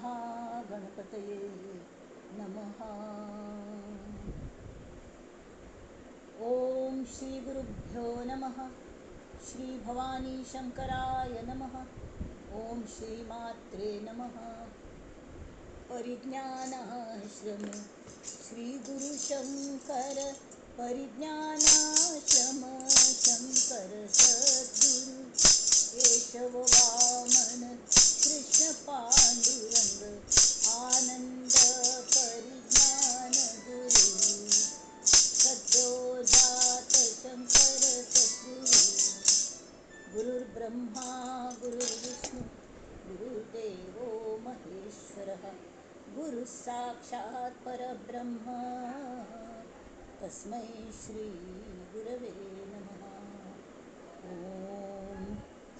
महागणपतये नमः। ॐ श्री गुरुभ्यो नमः। श्री भवानी शंकराय नमः। ॐ श्री मात्रे नमः। परिज्ञानाश्रम श्री गुरु शंकर, परिज्ञानाश्रम शंकर सद्गुरु, केशव वामन कृष्ण पांडुरंग, आनंद परिज्ञान गुरु, सद्यो जात शंकर सद्गुरु। गुरुर्ब्रह्मा गुरुर्विष्णु गुरुर्देवो महेश्वरः, गुरुः साक्षात् परब्रह्म, तस्मै श्री गुरवे नमः। ॐ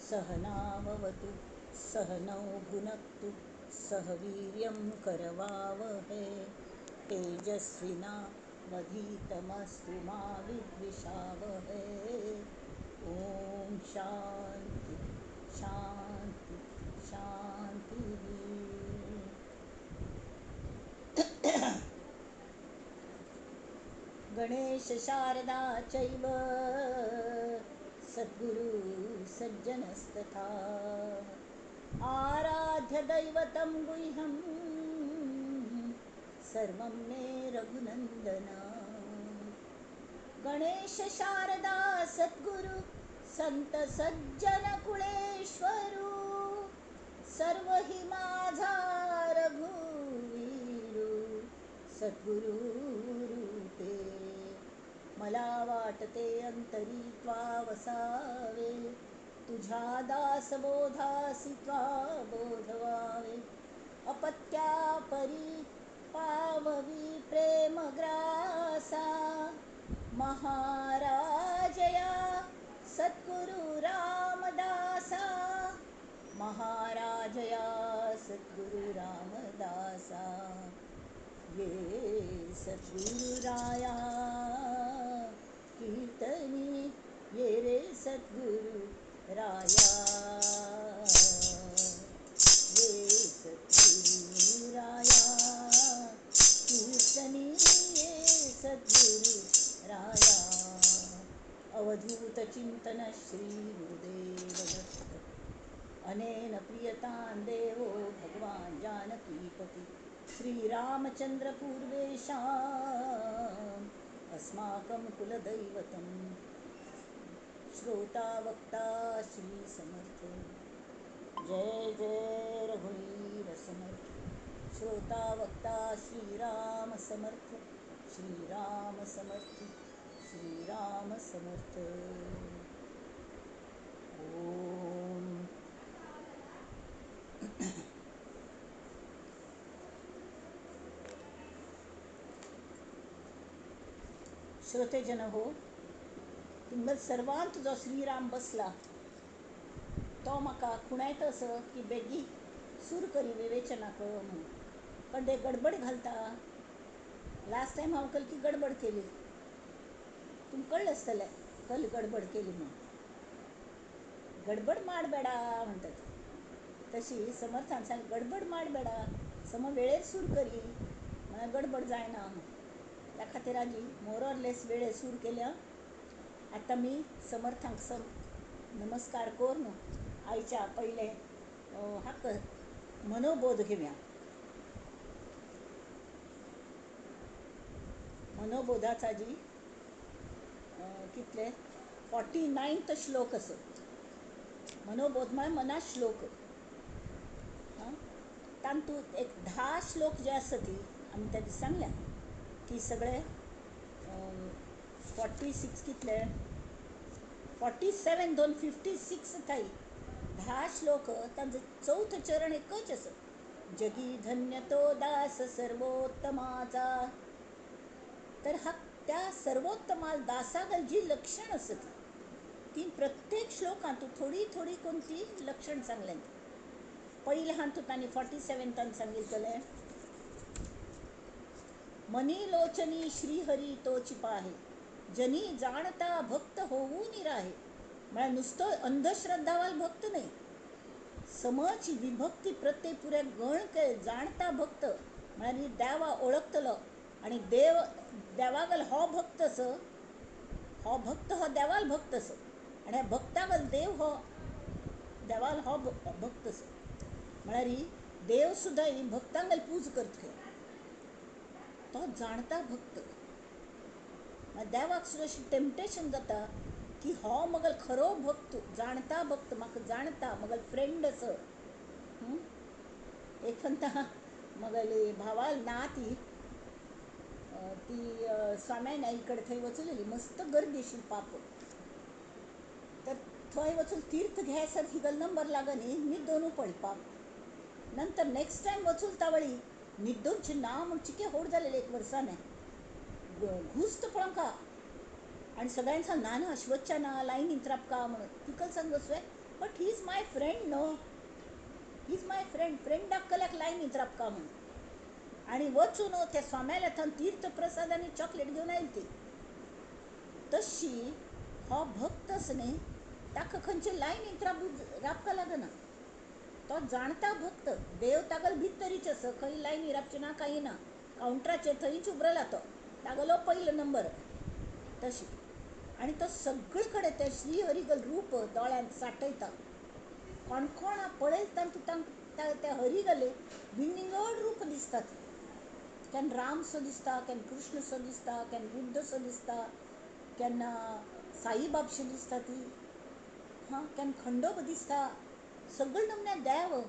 सहनाववतु सहनौ भुनक्तु सह वीर्यं करवावहै, तेजस्विनावधीतमस्तु मा विद्विषावहै। ॐ शांति शांति शांति। गणेश शारदा चैव सद्गुरु सज्जनस्तथा, आराध्य दैवतं गुह्यं सर्वं मे रघुनंदन। गणेश शारदा सद्गुरु संत सज्जन कुळेश्वरू, सर्व हि माझा रघुवीरू, सद्गुरु रूपे मला वाटते अंतरी त्वा वसावे, तुझ्या दासबोधासी त्वा बोधवावे। अपत्या परी पाववी प्रेमग्रासा, महाराजया सद्गुरु रामदासा, महाराजया सद्गुरु रामदासा। ये सद्गुरुराया कीर्तनी, ये रे सद्गुरु राया, ये सद्गुरुराया कीर्तनी, ये सद्गुरु राया। अवधूत चिंतन श्री गुरुदेव दत्त। अनेन प्रियतां देवो भगवान जानकीपति, श्रीरामचंद्र पूर्वेषाम् अस्माकं कुलदैवतं। श्रोता वक्ता श्री समर्थ। जय जय रघुवीर समर्थ। श्रोता वक्ता श्री राम समर्थ, श्री राम समर्थ, श्री राम समर्थ। ओम। श्रोतेजन हो, तुमकां सर्वांत जो श्रीराम बसला तो म्हाका खुणायता असो की बेगी सूर करी विवेचनाक म्हणून, पण ते गडबड घालता। लास्ट टायम हांव कल की गडबड केली, तुमकां कळ्ळें आसतलें कल गडबड केली म्हणून। गडबड ಮಾಡಬೇಡ म्हणटात तशी समर्थान सांग गडबड ಮಾಡಬೇಡ, सम वेळेर सूर करी म्हळ्यार गडबड जायना। त्या खातीर आजी मोर ऑर लेस वेळेर सूर केल्या। आतां मी समर्थांक सम नमस्कार करून आयच्या पयले हाका मनोबोध घेवया। मनोबोधाचा जी कितले 49th श्लोक असो। मनोबोध म्हळ्यार मना श्लोक। तातूंत एक 10 श्लोक जे आसा ती आमी त्या दिसा सांगल्या की सगळे 46 कितले 47 दोन 56 थाई 10 श्लोक, तांचो चवथो चरण एकच आसा, जगी धन्य तो दास सर्वोत्तमाचा। तर हा त्या सर्वोत्तमा दासागल जी लक्षण आसत ती प्रत्येक श्लोकांत थोडी थोडी कोणती लक्षण सांगलें। पयलें हातूंत तांणी 47 सांगितलें, मनी लोचनी श्रीहरी तोची पाहे, जनी जाणता भक्त होऊ निराहे। म्हळ्यार नुसतो अंधश्रद्धावाल भक्त न्हय, समज विभक्ती प्रत्यय पुरे गण के जाणता भक्त म्हळ्यार देवा ओळखतलो आनी देव देवागल हो भक्त असो, हो भक्त हो देवाल भक्त असो आनी ह्या भक्तागल देव हो देवाल हो भक्त असो. म्हळ्यार देव सुद्दां ही भक्तांगल पूज करता, तो जाणता भक्त. देवाक सुद्दां अशी टेम्पटेशन जाता की हो मगल खरो भक्त, जाणता भक्त, म्हाका जाणता, मगल फ्रेंड असो. एक म्हणटा मगली भावाल ना ती ती स्वाम्यान आईकडे थंय वचलेली, मस्त गर्दी आशिल्ली पाप. तर थंय वचून तीर्थ घेसर हिगल नंबर लागनी न्हिदोनू पडली पाप. नंतर नेक्स्ट टायम वचून तावळी न्हिदोनची ना म्हूण चिके होड जालेले एक वर्साने घुस्त पळोवंका आनी सगळ्यांनी सांग ना ना अश्वच्च्या ना लायनींत राबका म्हणून तिकल सांग बसवे, but he is my friend no, he is my friend, फ्रेंडाक कल्याक लायनींत राबका म्हणून. आनी वचून त्या स्वाम्याल्या थंय तीर्थ प्रसाद आनी चॉकलेट घेवन आयली ती. तशी हो भक्त आसा न्ही ताका खंयचे लायनींत राबका लागना, तो जाणता भक्त. देव तागल भितरीच आसा, खंय लायनी राबचे ना कांय ना, कावंटराचेर थंयच उबरला तो, तागलो पयलो नंबर. तशी आनी तो सगळे कडेन ते श्रीहरिगल रूप दोळ्यांत साठयता. कोण कोणा पळयता तूं तांकां त्या हरिगले विंगड रूप दिसतात. केन्ना रामसो दिसता, केन्ना कृष्णसो दिसता, केन्ना बुद्धसो दिसता, केन्ना साईबाबशे दिसता ती, हां केन्ना खंडोबा दिसता, सगळे नमन्या देव.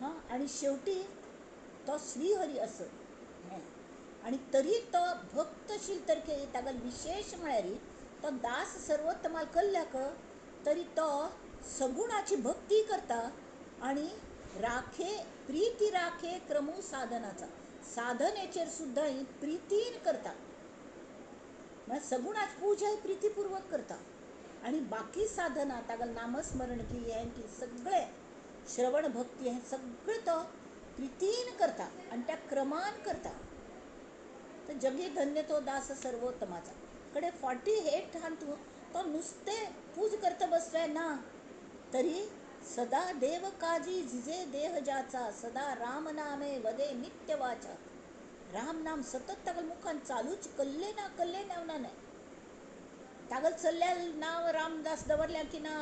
हां आनी शेवटी तो श्रीहरी असो हें. आनी तरी तो भक्तशील तरके ताका विशेश म्हळ्यार तो दास सर्वोत्तमाल कल्ल्याक तरी तो सगुणाची भक्ती करता आनी राखे प्रिती राखे क्रमू साधनाचा, साधनेचेर सुद्दां ही प्रितीन करता. म्हळ्यार सगुणाची पूजा ही प्रितीपूर्वक करता आनी बाकी साधना ताका नामस्मरण की हें की सगळें श्रवण भक्ती हें सगळें तो प्रितीन करता आनी त्या क्रमान करता. तर जगी धन्य तो दास सर्वोत्तमाचा. कडे 48 हातूंत तो नुस्तें पूज करता बसवे ना, तरी सदा देव काजी झिजे देह जाचा, सदा राम नामे वदे नित्य वाचा. राम नाम सतत तागल मुखान चालूच, कल्ले ना कल्ले नाव ना तागल चल्ल्या नांव रामदास दवरल्या की ना,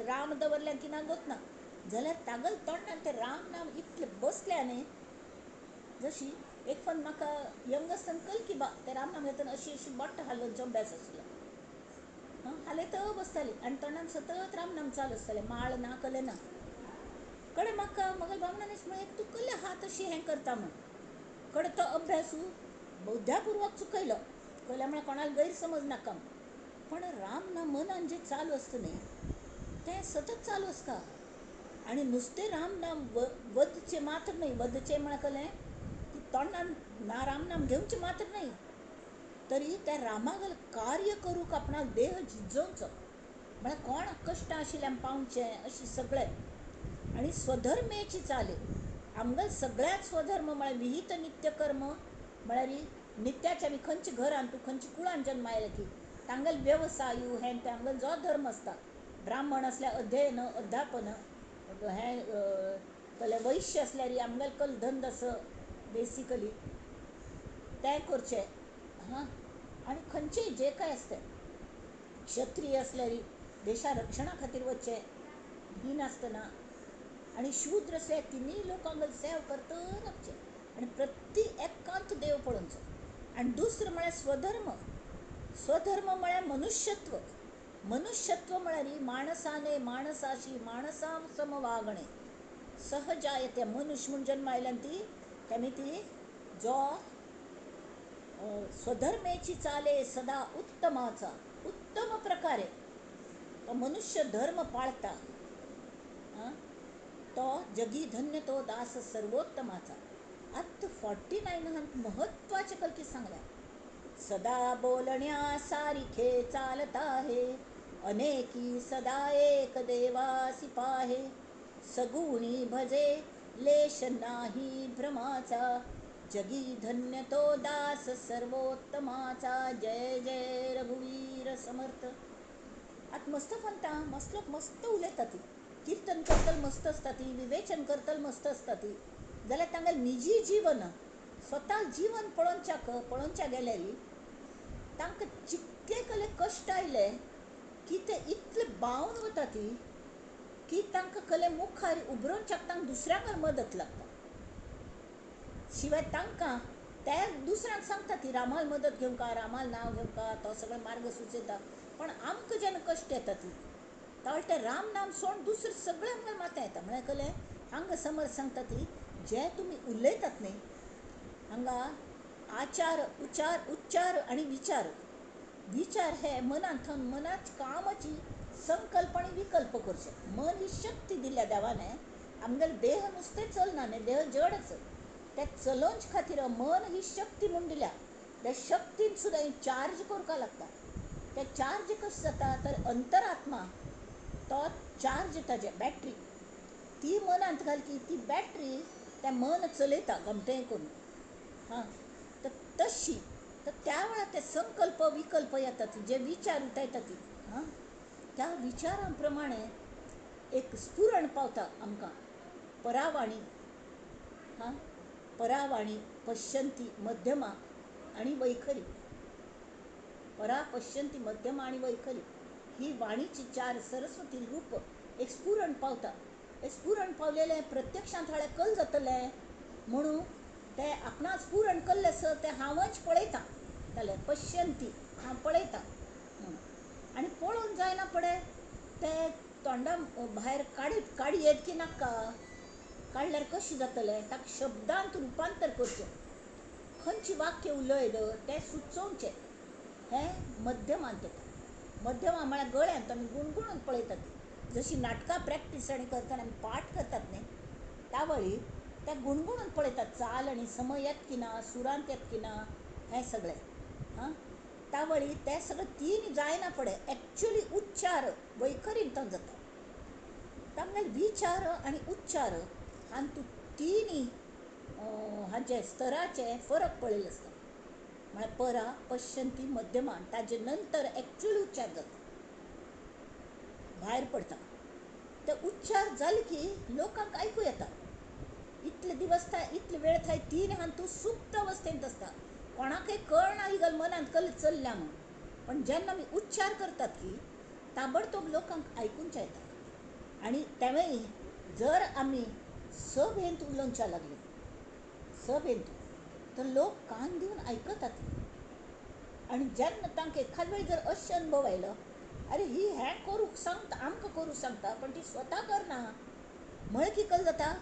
राम दवरल्या की ना गोत ना, जाल्यार तागल तोंडान तें राम नाम इतलें बसल्या न्ही. जशी एक पण म्हाका यंग आसतना कल की बा ते रामनाम घेतना अशी अशी बोट हालोवचो अभ्यास आसलो, हां हालयत बसताली आनी तोंडान सतत रामनाम चालू आसतालें, माळ ना कले ना. कडे म्हाका मगल बामणान म्हळें तूं कल्ले हात अशी हें करता म्हूण. कडे तो अभ्यासू बौद्धापूर्वक चुकयलो, चुकयल्या म्हळ्यार कोणाक गैरसमज नाका, पण राम नाम मनान जें चालू आसता न्ही तें सतत चालू आसता. आनी नुस्तें राम नाम वदचें मात्र न्हय, वदचें म्हळ्यार कलें की तोंडान ना रामनाम घेवचें मात्र न्हय, तरी त्या रामागल कार्य करूंक आपणाक देह झिजोवचो, म्हळ्यार कोण कश्टां आशिल्ल्यान पावचें अशें सगळें. आनी स्वधर्मेची चाले आमगेल सगळ्यात स्वधर्म म्हळ्यार विहित नित्यकर्म, म्हळ्यार नित्याच्या आमी खंयच्या घरान तूं खंयच्या कुळान जन्म आयला की तांगेल वेवसायू हें तें आमगेल जो धर्म आसता, ब्राह्मण आसल्यार अध्ययन अध्यापन हें कले, वैश्य आसल्यार आमगेल कल धंद आसा बेसिकली तें करचें. हां आनी खंयचेय जे काय आसता, क्षत्रिय आसल्यार देशा रक्षणा खातीर वचचें भिनासतना, आनी शूद्र आसल्यार तिनूय लोकांक सेव करत रावचें आनी प्रति एकांत देव पळोवचो. आनी दुसरें म्हळ्यार स्वधर्म. स्वधर्म म्हळ्यार मनुष्यत्व. मनुष्यत्व म्हळ्यार माणसाने माणसाशी माणसा सम वागणे, सहजाय त्या मनुष्य म्हूण जन्म आयल्यान ती तेमी ती जो स्वधर्मेची चाले सदा उत्तमाचा, उत्तम प्रकारे तो मनुष्य धर्म पाळता, तो जगी धन्य तो दास सर्वोत्तमाचा. आत्ता 49 महत्वाचे कलकी सांगल्या, सदा बोलण्या सारिखे चालता आहे, अनेकी सदा एक देवासी पाहे, सगुणी भजे लेश नाही भ्रमाचा, जगी धन्य तो दास सर्वोत्तमाचा. जय जय रघुवीर समर्थ. आतां मस्त म्हणटा, मस्त लोक मस्त उलयता ती, कीर्तन करतल मस्त आसता ती, विवेचन करतल मस्त आसता ती, जाल्यार तांगेलें निजी जीवन स्वता जीवन पळोवच्याक पळोवच्या गेल्यार तांकां जितके कले कश्ट आयले की ते इतले बावन वता ती की तांकां कले मुखार उबरोवच्याक तांकां दुसऱ्यांक मदत लागता. शिवाय तांकां ते दुसऱ्यांक सांगता ती रामाल मदत घेवंका, रामाल नांव घेवंका, तो सगळे मार्ग सुचयता. पण आमकां जेन्ना कश्ट येता ती तावळ ते राम नाम सोड दुसरें सगळें आमकां माथ्या येता. म्हळ्यार कलें हांगा समज सांगता ती जे तुमी उलयतात न्ही हांगा आचार उचार उच्चार आनी विचार. विचार हे मनांत मनात कामाची संकल्प आनी विकल्प करचे. मन ही शक्ती दिल्या देवाने, आमगेलें देह नुस्तें चलना न्ही, देह जड आसा, ते चलोवचे खातीर मन ही शक्ती म्हूण दिल्या. त्या शक्तीन सुद्दां चार्ज करपाक लागता. ते चार्ज कशें जाता तर अंतरात्मा तो चार्ज ताजे बॅटरी ती मनांत घाल की ती बॅटरी त्या मन चलयता गमतेंय करून. हां, तर तशी तर त्या वेळार ते संकल्प विकल्प येतात, जे विचार उठयतात ती. हां, त्या विचारां प्रमाणे एक स्फुरण पावता आमकां. परावाणी, हां, परावाणी पश्यंती मध्यमा आनी वैखरी. परा पश्यंती मध्यमा आनी वैखरी ही वाणीची चार सरस्वती रूप एक स्फुरण पावता. एक स्फुरण पावलेलें प्रत्यक्षांत हाळ्या कल जातलें म्हणून ते आपणा स्फुरण कल्लें आसा तें हांवच पळयतां जालें पश्यंती हांव पळयतां म्हणून. आनी पळोवन जायना पडे ते तोंडा भायर काडी काडी येत की नाका, काडल्यार कशें जातलें ताका शब्दांत रुपांतर करचें, खंयचें वाक्य उलयत तें सुचोवचें. हें मध्यमांत येता. मध्यमा म्हळ्यार गळ्यांत आमी गुणगुणून पळयतात. जशी नाटकां प्रॅक्टीस आनी करतना आमी पाठ करतात न्ही त्यावेळी त्या गुणगुणून पळयतात चाल आनी समय येत की ना, सुरांत येत की ना, हें सगळें. हां, त्यावेळी तें सगळें तीन जायना पडे एक्चुली उच्चार वैखरींत जाता. तांगेले विचार आनी उच्चार हातूंत तिनूय हाचे स्तराचे फरक पळयले आसता. म्हळ्यार परा पश्यंती मध्यमा ताजे नंतर एक्चुअली उच्चार जाता, भायर पडता. ते उच्चार जाले की लोकांक आयकूं येता. इतले दिवस थंय इतले वेळ थंय तीन हातूंत सुप्त अवस्थेंत आसता, कोणाकय कळना ही गजाल मनांत कल चल्ल्या म्हूण. पण जेन्ना आमी उच्चार करतात की ताबडतोब लोकांक आयकूंक येता. आनी तेवूय जर आमी सभेंत उलोवच्या लागले सभेंत तर लोक कान दिवन आयकतात. आनी जेन्ना तांकां एखाद वेळ जर अशें अनुभव आयलो अरे ही हें करूंक सांगता, आमकां करूंक सांगता, पण ती स्वता करना म्हळें की कल जाता.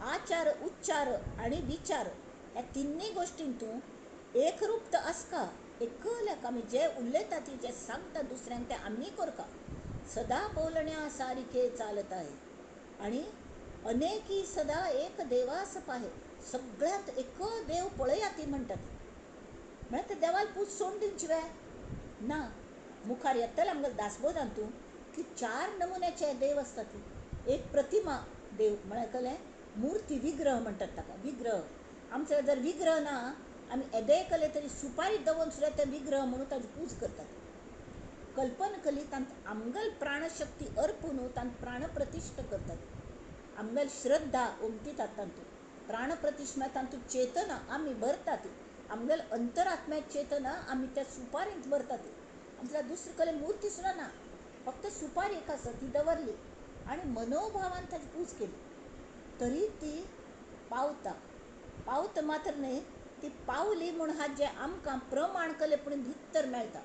आचार उच्चार आनी विचार ह्या तिन्नय गोश्टीन तूं एकरूप तर आसका, एकल्याक आमी जे उलयता ती जे सांगता दुसऱ्यांक तें आमी करका. सदा बोलण्या सारिखे चालत आहे आनी अनेकी सदा एक देवास पाहे. सगळ्यांत एक देव पळया ती म्हणटात. म्हळ्यार ते देवाक पूज सोडून दिवची वे ना. मुखार येतले आमगेले दासबोधान तूं की चार नमुन्याचे देव आसतात. एक प्रतिमा देव म्हळ्यार कलें मुर्ती विग्रह म्हणटात ताका. विग्रह आमचो जर विग्रह ना आमी येदेय कले तरी सुपारी दवरून सुद्दां ते विग्रह म्हणून ताजी पूज करतात. कल्पना कली तांत आमगेल प्राणशक्ती अर्पून तांत प्राणप्रतिश्ठ करतात. आमगेल श्रद्धा उमतितात तातूंत प्राणप्रतिश्ठा, तातूंत चेतना आमी भरतात. आमगेल अंतरात्म्यात चेतना आमी त्या सुपारींत भरतात. आमच्या दुसरे कडेन मुर्ती सुद्दां ना, फक्त सुपारी एक आसा ती दवरली आनी मनोभावान ताजी पूज केली तरी ती पावता. पावता मात्र न्ही, ती पावली म्हूण हाजें आमकां प्रमाण कले पूण भितर मेळटा.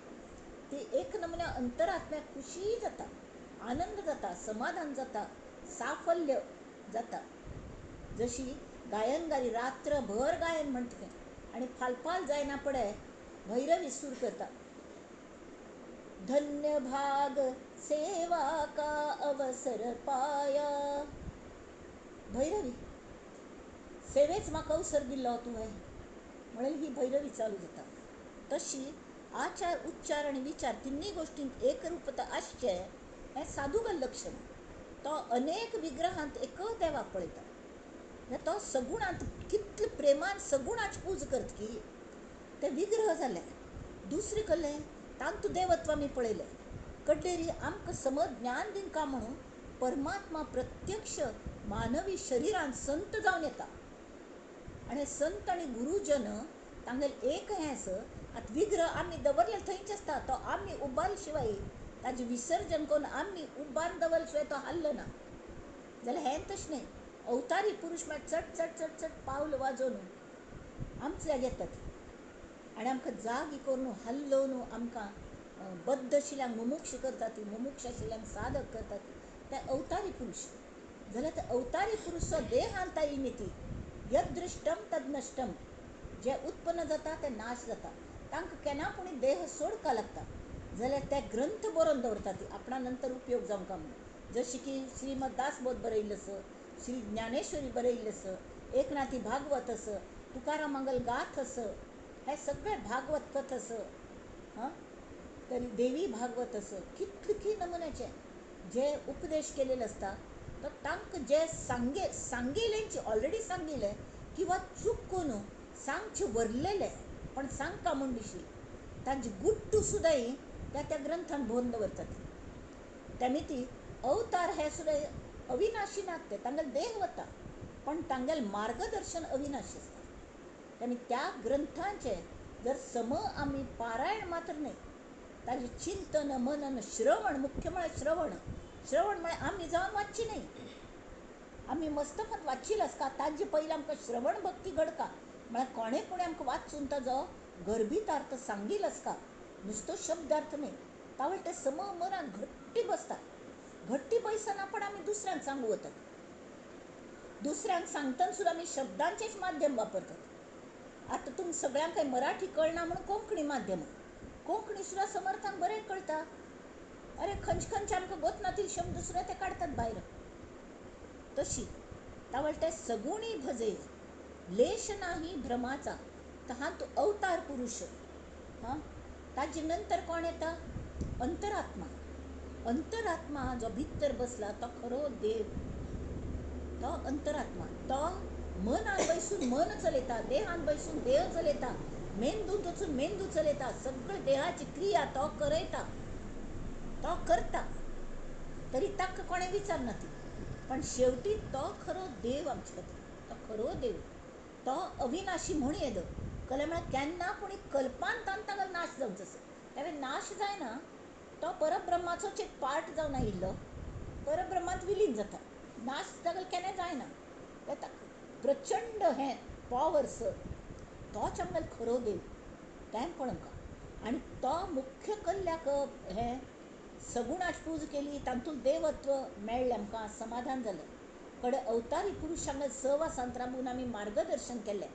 ती एक नमुन्या अंतरात्म्याक खुशी जाता, आनंद जाता, समाधान जाता, साफल्य जाता. जशी गायनगारी रात्रभर गायन म्हणटा आनी फालफाल जायना पडे भैरवी सूर करता. धन्य भाग सेवा का अवसर पाया. भैरवी सेवेच म्हाका अवसर दिल्लो तुवें म्हणून ही भैरवी चालू जाता. तशी आचार उच्चार आनी विचार तिन्ही गोश्टींत एकरूपता आसचें हें साधुगल लक्षण. तो अनेक विग्रहांत एक देवाक पळयता. तो सगुणांत कितले प्रेमान सगुणाची पूज करत की ते विग्रह जाले. दुसरे कले तांतू देवत्व आमी पळयलें. कडेरी आमकां समज ज्ञान दिवंका म्हणून परमात्मा प्रत्यक्ष मानवी शरिरान संत जावन येता. आनी संत आनी गुरुजन तांगेलें एक हें आसा. आतां विग्रह आमी दवरले थंयच आसता, तो आमी उबारले शिवाय ताजें विसर्जन करून आमी उबारून दवरले शिवाय तो हाल्लो ना. जाल्यार हें तशें न्हय, अवतारी पुरूश म्हळ्यार चट चट चट चट पावल वाजोवन आमचे लागीं येतात आनी आमकां जागी करून हाल्लोवन आमकां बद्द आशिल्ल्यांक मुमुक्ष करतात, मुमुक्ष आशिल्ल्यांक साधक करतात ते अवतारी पुरूश. जाल्यार ते अवतारी पुरूश देहांत आयिल्ली यदृष्टम तदनष्टम, जे उत्पन्न जाता ते नाश जाता, तांकां केन्ना पुणी देह सोडका लागता. जाल्यार ते ग्रंथ बरोवन दवरतात आपणा नंतर उपयोग जावंक म्हणून. जशें की श्रीमद दासबोध बरयल्लें आसा, श्री ज्ञानेश्वरी बरयल्लें आसा, एकनाथी भागवत आसा, तुकाराम मंगल गाथ आसा, हे सगळे भागवत कथ आसा, हां तरी देवी भागवत आसा, कितले नमुन्याचे जे उपदेश केलेले आसता तो तांकां जे सांगेलेंचे ऑलरेडी सांगिल्लें किंवा चूक करून सांगचे वरलेले पण सांगका म्हूण दिशिल्लें तांचे गुट्टू सुद्दां त्या त्या ग्रंथान भरून दवरतात. तेमी ती अवतार हे सुद्दां अविनाशी नात, ते तांगेले देह वता पण तांगेलें मार्गदर्शन अविनाशी आसता. तेमी त्या ग्रंथांचे जर सम आमी पारायण मात्र न्हय, ताजें चिंतन मनन श्रवण, मुख्य म्हळ्यार श्रवण. श्रवण म्हळ्यार आमी जावन वाचची न्हय, आमी मस्तकांत वाचिल्लें आसता, ताजे पयलीं आमकां श्रवण भक्ती घडका म्हळ्यार कोणें कोणें आमकां वाचून ताजो गर्भितार्थ सांगील आसता, नुस्तो शब्दार्थ न्हय. तावळ ते सम मनान घट्टी बसता. घट्टी बैसना पण आमी दुसऱ्यांक सांगू वतात, दुसऱ्यांक सांगतना सुद्दां आमी शब्दांचेच माध्यम वापरतात. आतां तुमकां सगळ्यांक काय मराठी कळना म्हणून कोंकणी माध्यम, कोंकणी सुद्दां समर्थांक बरें कळटा. अरे खंयचे खंयचे आमकां गोतनातील शब्द सुद्दां ते काडटात भायर. तशी तावळ ते सगुणी भजे लेश नाही भ्रमाचा, तहांत अवतार पुरुष. हां ताजे नंतर कोण येता? अंतरात्मा. अंतरात्मा जो भितर बसला तो खरो देव, तो अंतरात्मा. तो मनान बैसून मन चलयता, देहान बैसून देह चलयता, मेंदूंत वचून मेंदू चलयता, सगळे देहाची क्रिया तो करयता, तो करता. तरी ताका कोणें विचारना ती, पण शेवटी तो खरो देव आमचे खातीर, तो खरो देव, तो अविनाशी म्हूण येदो कले म्हळ्यार केन्ना पुणी कल्पान तांकां नाश जावचो आसा. त्यावेळी नाश जायना, तो परब्रह्माचोच एक पार्ट जावन आयिल्लो परब्रह्मांत विलीन जाता, नाश जागल केन्ना जायना. प्रचंड हें पॉवर सर तोच आमगेलो खरो देव, तें पळोवंक. आनी तो मुख्य कल्ल्याक हें सगुणाची पूजा केली, तातूंत देवत्व मेळ्ळें आमकां, समाधान जालें. कडे अवतारी पुरुशांक 6 वसांत राबून आमी मार्गदर्शन केलें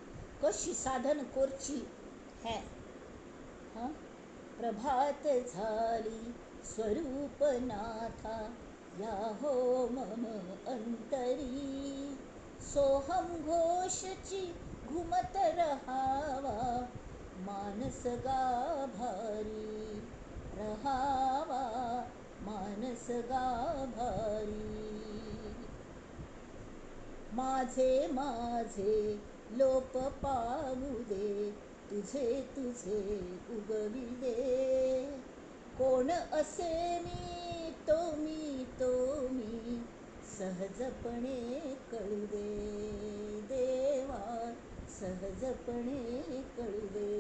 कशी साधन करची हें. हां प्रभात झाली स्वरूपनाथा या हो मम अंतरी, सोहम घोषची घुमत रहावा मानस गाभारी, रहावा मानस गाभारी. माझे माझे लोप पावू दे, तुझे तुझे उगवी दे, कोण असे मी तो मी तो मी सहजपणे कळू दे, देवा सहजपणे कळू दे.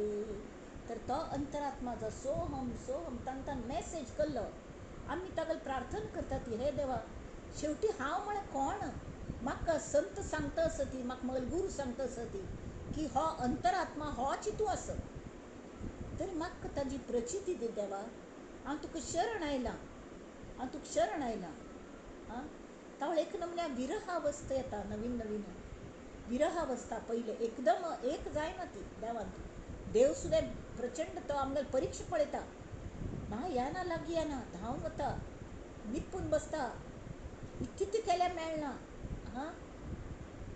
तर तो अंतरात्माचो सोहम सोहम तांकां मॅसेज कल्लो. आमी ताका प्रार्थना करतात, हे देवा शेवटी हांव म्हळ्यार कोण? म्हाका संत सांगता आसती, म्हाका म्हगेलो गुरू सांगता आसती की हो अंतरात्मा होच तूं आस, तरी म्हाका ताजी प्रचिती दी देवा, हांव तुका शरण आयलां, हांव तुका शरण आयलां. आं तावळ एक नमन्या विरहावस्था येता, नवीन नवीन विरहावस्था. पयलें एकदम एक जायना ती देवान, देव सुद्दां प्रचंड तो आमगेलो परीक्षा पळयता, ना येना लागीं येना, धांवन वता, लिपून बसता, कितें केल्यार मेळना. हां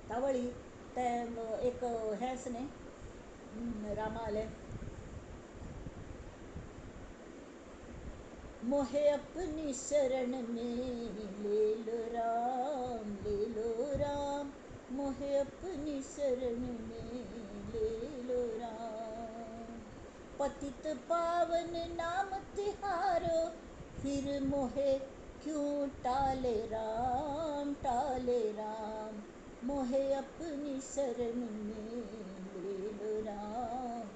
तावळी तें एक हें आसा न्ही रामालें, मोहे अपनी शरण में ले लो राम, ले लो राम, मोहे अपनी शरण में ले लो राम. पतित पावन नाम तिहारो, फिर मोहे क्यों टाले राम टाले राम, मोहे अपनी शरण में ले लो राम,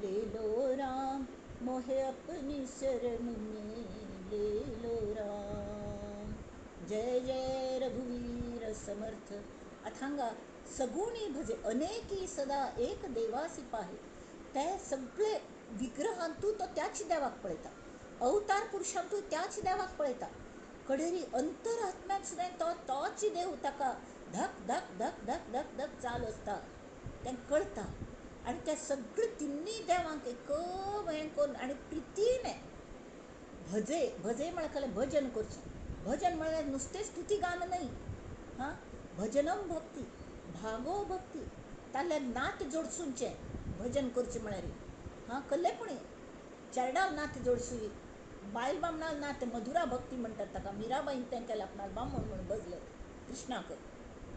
ले लो राम, मोहे अपनी शरण में ले लो राम. जय जय रघुवीर समर्थ. आतां हांगा सगुणी भजे अनेकी सदा एक देवासी पाहे. ते सगळे विग्रहांतू तो त्याच देवाक पळयता, अवतार पुरुषांतू त्याच देवाक पळयता, कडेरी अंतरात्म्यात सुद्दां तो तोच देव ताका धक धक धक धक धक धक चालू आसता, तें कळटा. आनी त्या सगळे तिन्नी देवांक एक हें करून आनी प्रितीन भजे. भजे म्हळ्यार भजन करचें. भजन म्हळ्यार नुस्तें स्तुती गान न्हय, हां, भजनम भक्ती, भागो भक्ती, ताल्ल्या नात जोडसूनचें भजन करचें म्हळ्यार, हां, कल्लेपणी चेरडाल नात जोडशी, बायल बामणाल नात, मधुरा भक्ती म्हणटात ताका, मिराबाईन तें केलें आपणाक बामण म्हणून भजलें कृष्णाक,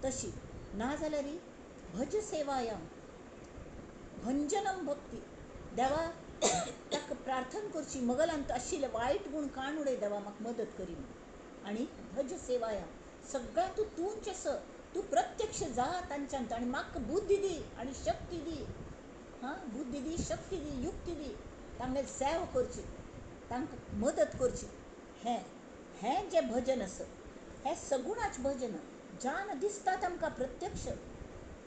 तशी ना जाल्यार भज सेवायाम भंजनम भक्ती. देवा ताका प्रार्थना करची, मगलांत आशिल्ले वायट गुण काण उडय देवा, म्हाका मदत करी म्हूण. आनी भज सेवायाम सगळ्यांत तूं तूंच आसा, तूं प्रत्यक्ष जा तांच्यांत आनी म्हाका बुद्धी दी आनी शक्ती दी, हां, बुद्धी दी, शक्ती दी, युक्ती दी, तांगेली सेवा करची, तांकां मदत करची. हें हें जें भजन आसा हें सगुणाचें भजन, जान दिसता तांकां प्रत्यक्ष,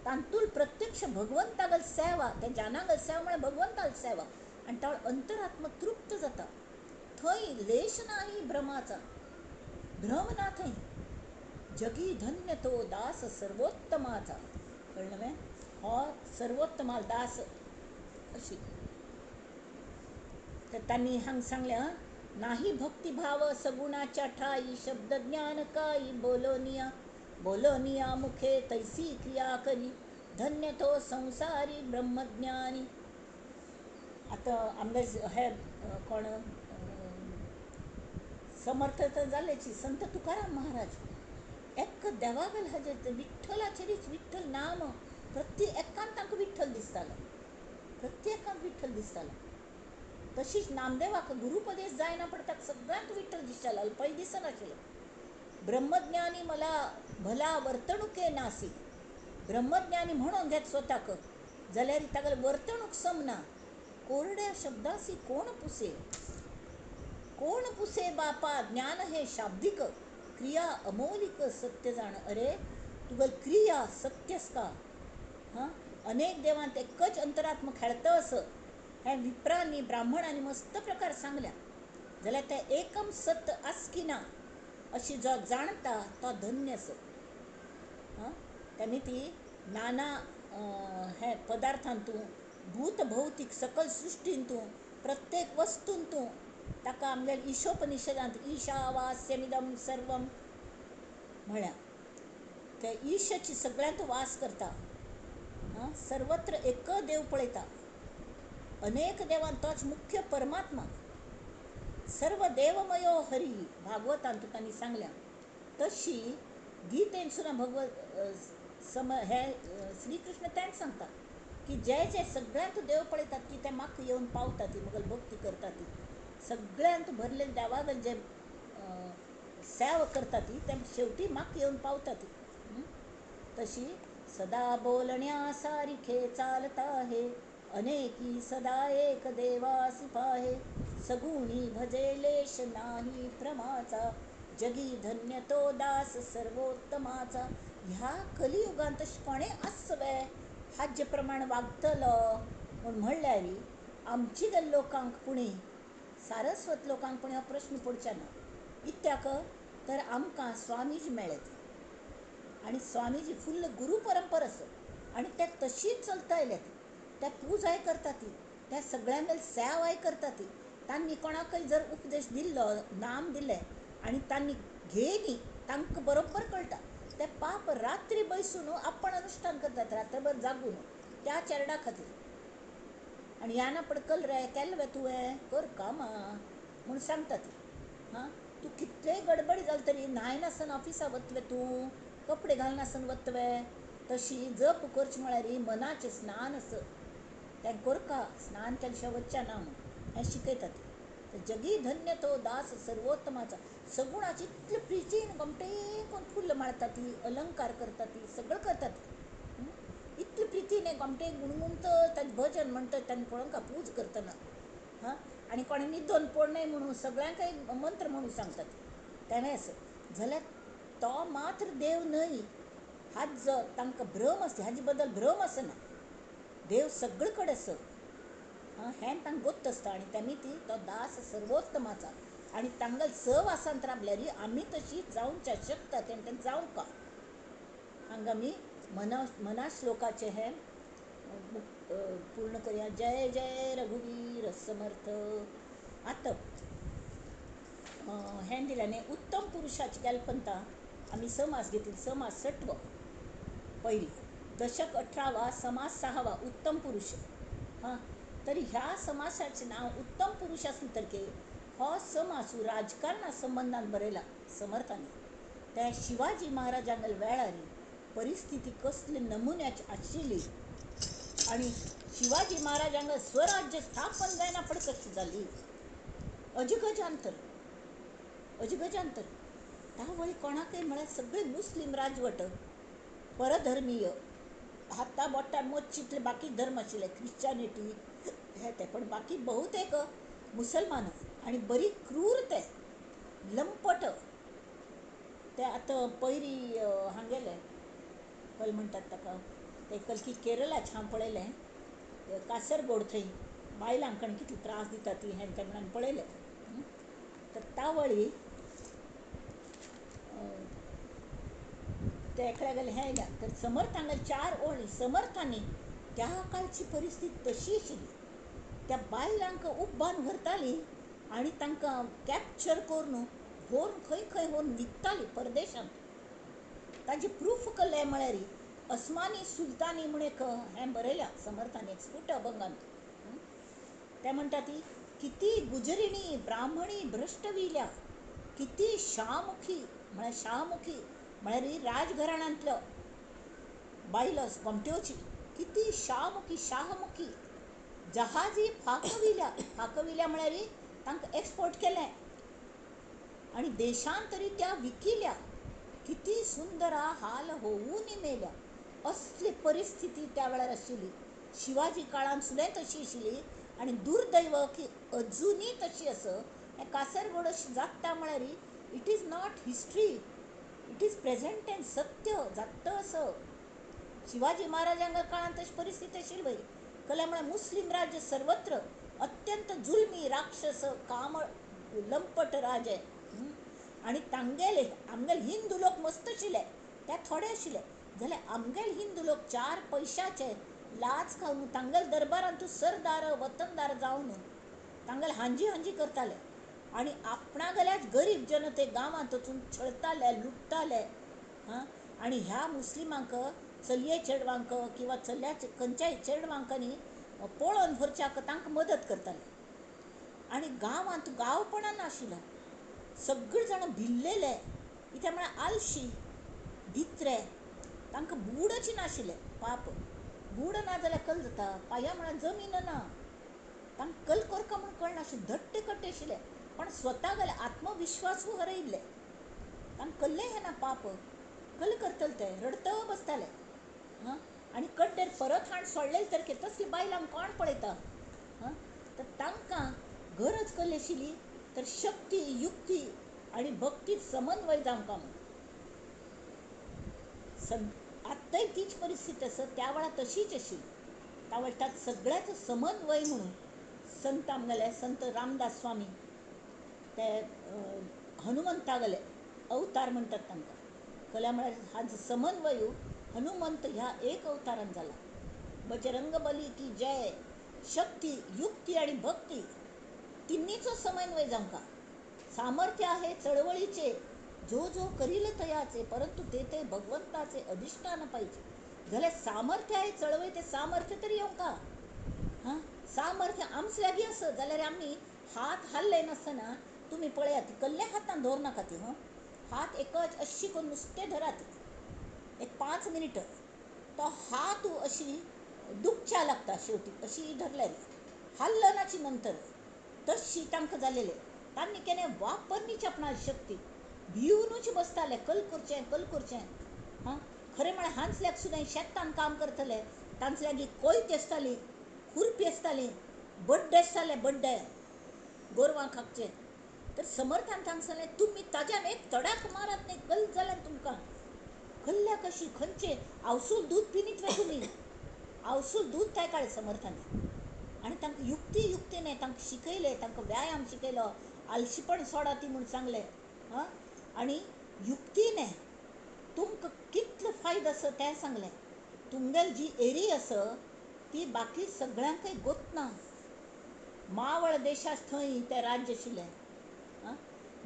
तांतूल प्रत्यक्ष भगवंतागल सेवा, त्या जानागल सेवा म्हळ्यार भगवंताल सेवा, आनी तो अंतरात्म तृप्त जाता. थंय लेश नाही भ्रमाचा, भ्रम ना थंय. जगी धन्य तो दास सर्वोत्तमाचा. कळ्ळें मगे? हो सर्वोत्तमाल दास अशी. तर तांणी हांगा सांगलें, नाही भक्तिभाव सगुणाच्या ठाई, शब्द ज्ञान काई बोलोनिया, बोलोनिया मुखे तैसी क्रिया करी, धन्य तो संसारी ब्रह्मज्ञानी. आतां आमगे हे कोण समर्थ तर जालेची, संत तुकाराम महाराज एक देवागेल हाजेर विठ्ठलाचेरीच, विठ्ठल नाम प्रत्येकान तांकां विठ्ठल दिसतालो, प्रत्येकान विठ्ठल दिसतालो. तशीच नामदेवाक गुरुपदेश जायना पण ताका सगळ्यांक विठ्ठल दिसतालो, अल्पय दिसनाशिल्लो. ब्रह्मज्ञानी मला भला वर्तणुके नासी. ब्रह्मज्ञानी म्हणून घेत स्वताक जाल्यार तागेले वर्तणूक समना. कोरड्या शब्दासी कोण पुसे, कोण पुसे बापा, ज्ञान हे शाब्दिक, क्रिया अमौलिक सत्य जाण. अरे तुगेली क्रिया सत्यस का? हां, अनेक देवांत एकच अंतरात्म खेळता असं हें विप्रांनी ब्राह्मणांनी मस्त प्रकार सांगल्या. जाल्यार तें एकम सत्य आस की ना अशी जो जाणता तो धन्य असो. हां, त्यांनी ती नाना हे पदार्थांतू, भूत भौतीक सकल सृश्टींतू, प्रत्येक वस्तूंतू ताका आमगे ईशोपनिषदांत ईशावास्यमिदं सर्वम म्हळ्या, ते ईशाची सगळ्यांत वास करता. हां, सर्वत्र एक देव पळयता, अनेक देवान तोच मुख्य परमात्मा, सर्व देवमयो हरी भागवतांत तांणी सांगल्या. तशी गीतेन सुद्दां भगवत सम हे श्रीकृष्ण तेंच सांगता की जे जे सगळ्यांत देव पळयतात की ते म्हाका येवन पावता, ती मगल भक्ती करता, ती सगळ्यांत भरले देवागल जे सेवा करता ती ते शेवटी म्हाका येवन पावता ती. तशी सदा बोलण्या सारिखे चालता हे, अनेकी सदा एक देवासी पाहे, सगुणी भजे लेश नाही भ्रमाचा, जगी धन्य तो दास सर्वोत्तमाचा. ह्या कलियुगांत तशें कोणें आसवे हाजे प्रमाण वागतलो म्हूण म्हणल्यार आमची गेल्ले लोकांक पुणी सारस्वत लोकांक पुणी हो प्रश्न पडचे ना. कित्याक तर आमकां स्वामीजी मेळ्ळे आनी स्वामीजी फुल्ल गुरू परंपरा आसा आनी ते तशीच चलता आयल्यात. ते पुजाय करता ती, त्या सगळ्यांगेर सेवाय करता ती. तांणी कोणाकय जर उपदेश दिल्लो, नाम दिलें आनी तांणी घेयनी, तांकां बरोबर कळटा. ते पाप रात्री बैसून आपण अनुष्ठान करतात, रात्रभर जागून त्या चेरडा खातीर. आनी ह्या ना पडकल रे केल्लें वे तुवें कर कामां म्हूण सांगता ती. हां, तूं कितलेय गडबडी जाली तरी न्हाय नासतना ऑफिसा वतवे, तूं कपडे घालनासतना वतवे. तशी जप करचें म्हळ्यार मनाचें स्नान आसा, तें करका, स्नान केल्या शिवाय वचचें ना म्हूण हें शिकयतात. जगी धन्य तो दास सर्वोत्तमाचा. सगुणाची इतले प्रितीन गोमटे कोण फुल्ल माळटा ती, अलंकार करता ती, सगळं करतात. इतले प्रितीन गोमटे गुणगुणत ताजें भजन म्हणटा तांकां पळोवंक पूज करतना. हां, आनी कोणें निदोन पडनाय म्हणून सगळ्यांकय मंत्र म्हणून सांगतात तेणें असो. जाल्यार तो मात्र देव न्हय, हाच जो तांकां भ्रम आसता हाजे बद्दल भ्रम आसना. देव सगळे कडेन आसा हें तांकां गोत्त आसता आनी तेमी ती तो दास सर्वोत्तमाचा आनी तांगेल सहवासांत राबल्यार आमी तशी जावच्या शकता तेणें जावंक. हांगा आमी मना श्लोकाचें हें पूर्ण करया. जय जय रघुवीर समर्थ. आतां हें दिल्याने उत्तम पुरुषाची कल्पनता आमी समास घेतली. समास सटव पयली दशक 18वा समास 6वा उत्तम पुरुष. हां, तर ह्या समासाचें नांव उत्तम पुरुष आसलें तरी हो समास राजकारणा संबंदान बरयला समर्थांनी. त्या शिवाजी महाराजांगेल्या वेळार परिस्थिती कसली नमुन्याची आशिल्ली आनी शिवाजी महाराजांक स्वराज्य स्थापन जायना पण कशी जाली, अजगजांतर अजगजांतर. त्या कोणाकय म्हळ्यार सगळे मुस्लीम राजवट, परधर्मीय, हाता बोटार मोजचितले बाकी धर्म आशिल्ले, ख्रिश्चनिटी हे ते, पण बाकी बहुतेक मुसलमान आनी बरी क्रूर ते लंपट ते. आतां पयरी हांगेले कल म्हणटात ताका, ते कलकी केरळाचें हांव पळयलें, कासरगोड थंय बायलांक आनी कितले त्रास दिता ती हें तें म्हणून पळयलें. तर तावळी ते एकल्या गेले हें आयल्या. तर समर्थांगेले 4 ओळी समर्थांनी त्या काळची परिस्थिती तशी आशिल्ली. त्या बायलांक उब्बान व्हरताली आनी तांकां कॅप्चर करून व्हरून खंय खंय व्हरून विकताली परदेशांत. ताजी प्रूफ कल्लें म्हळ्यार अस्मानी सुलतानी म्हूण एक हें बरयल्या समर्थांनी, एक स्फुट अभंगांत. ते म्हणटा ती किती गुजरिणी ब्राह्मणी भ्रष्टविल्या, किती शाहमुखी म्हळ्यार शाहमुखी म्हळ्यार ही राजघराण्यांतलो बायलो गोमट्योची, किती शाहमुखी शाहमुखी जहाजी फाकविल्या, फाकविल्या म्हळ्यार तांकां एक्सपोर्ट केलें आनी देशांतरी त्या विकिल्या, किती सुंदरा हाल होऊन मेल्या. असली परिस्थिती त्या वेळार आशिल्ली. शिवाजी काळांत सुद्दां तशी आशिल्ली आनी दुर्दैव की अजुनूय तशी आसा. हें कासरगोड अशी जाता म्हळ्यार it is not history, it is present and सत्य जाता असो. शिवाजी महाराजांच्या काळांत तशी परिस्थिती आशिल्ली पळय. कला म्हळ्यार मुस्लीम राज्य सर्वत्र अत्यंत जुलमी राक्षस काम लंपट राजे आनी तांगेले आमगेले हिंदू लोक मस्त आशिल्ले, ते थोडे आशिल्ले. जाल्यार आमगेले हिंदू लोक 4 पयशाचे लाच खावन तांगेले दरबारांत तूं सरदार वतनदार जावन तांगेले हांजी हांजी करताले आनी आपणागेल्याच गरीब जनते गांवांत वचून छळताले, लुट्टाले. हां, आनी ह्या मुस्लिमांक चलये चेडवांक किंवा चल्या खंयच्याय चेडवांक न्ही पळोवन व्हरच्याक तांकां मदत करताले. आनी गांवांत गांवपणां नाशिल्लो, सगळे जाण भिल्लेले, कित्याक म्हळ्यार आलशी भित्रे, तांकां बूडच नाशिल्लें. पाप बूड ना जाल्यार कल जाता, पांया म्हळ्यार जमीन ना, तांकां कल करका म्हूण कळनाशिल्लें, धट्टे कट्टे आशिल्ले. पण स्वता गेले आत्मविश्वासूय हरयिल्ले, तांकां कल्लें हें ना पाप, कल करतले ते रडत बसताले. हां, आनी कड्डेर परत हाड सोडलेले तर तसली बायलांक कोण पळयता. हां, तर तांकां गरज कसली आशिल्ली तर शक्ती, युक्ती आनी भक्ती समन्वय जावंक म्हूण. आत्ताय तीच परिस्थिती आसा, त्या वेळार तशीच आशिल्ली. त्या वेळार सगळ्याचो समन्वय म्हणून संत आमगेले संत रामदास स्वामी ते हनुमंता गेले अवतार म्हणटात तांकां. कला म्हळ्यार हा समन्वय हनुमंत ह्या एक अवतारान जाला. बजरंग बली की जय. शक्ती, युक्ती आनी भक्ती तिन्हीचो समन्वय जावंक. सामर्थ्य आहे चळवळीचे, जो जो करील तयाचे, परंतु ते ते भगवंताचे अधिष्ठान पाहिजे. जाल्यार सामर्थ्य आहे चळवळी, ते सामर्थ्य तरी येवंक. हां, सामर्थ्य आमचे लागीं आसा जाल्यार आमी हात हालय नासतना तुमी पळयात, कल्ल्या हातान दवर नाका ती. हं, हात एकच अशी करून नुस्तें धरात एक 5 मिनिट, तो हात अशी दुखच्या लागता शेवटी, अशी धरल्यार हाल्लनाची नंतर तशी तांकां जालेले. तांणी केन्ना वापरनीच आपणा शक्ती, भिवनूच बसताले, कल करचें कल करचें. हां, खरें म्हळ्यार हांचल्याक सुद्दां शेतान काम करतले, तांचे लागीं कोयती आसताली, खुरपी आसताली, बड्डे आसताले, बड्डे गोरवां खाकचे. तर समर्थान तांकां सांगलें, तुमी ताज्यान एक तडाक मारात न्ही, कल जाल्यार तुमकां कल्ल्या कशी खंयचे आवसूल दूद पिनीत वे तुमी, आवसूल दूद काय काडलें समर्थान. आनी तांकां युक्ती युक्तीने तांकां शिकयलें, तांकां व्यायाम शिकयलो, आलशीपण सोडा ती म्हूण सांगलें. हां, आनी युक्तीने तुमकां कितलो फायदो आसा तें सांगलें. तुमगेली जी एरी आसा ती बाकी सगळ्यांकय गोतना. मावळ देशाक थंय तें राज्य आशिल्लें. आं,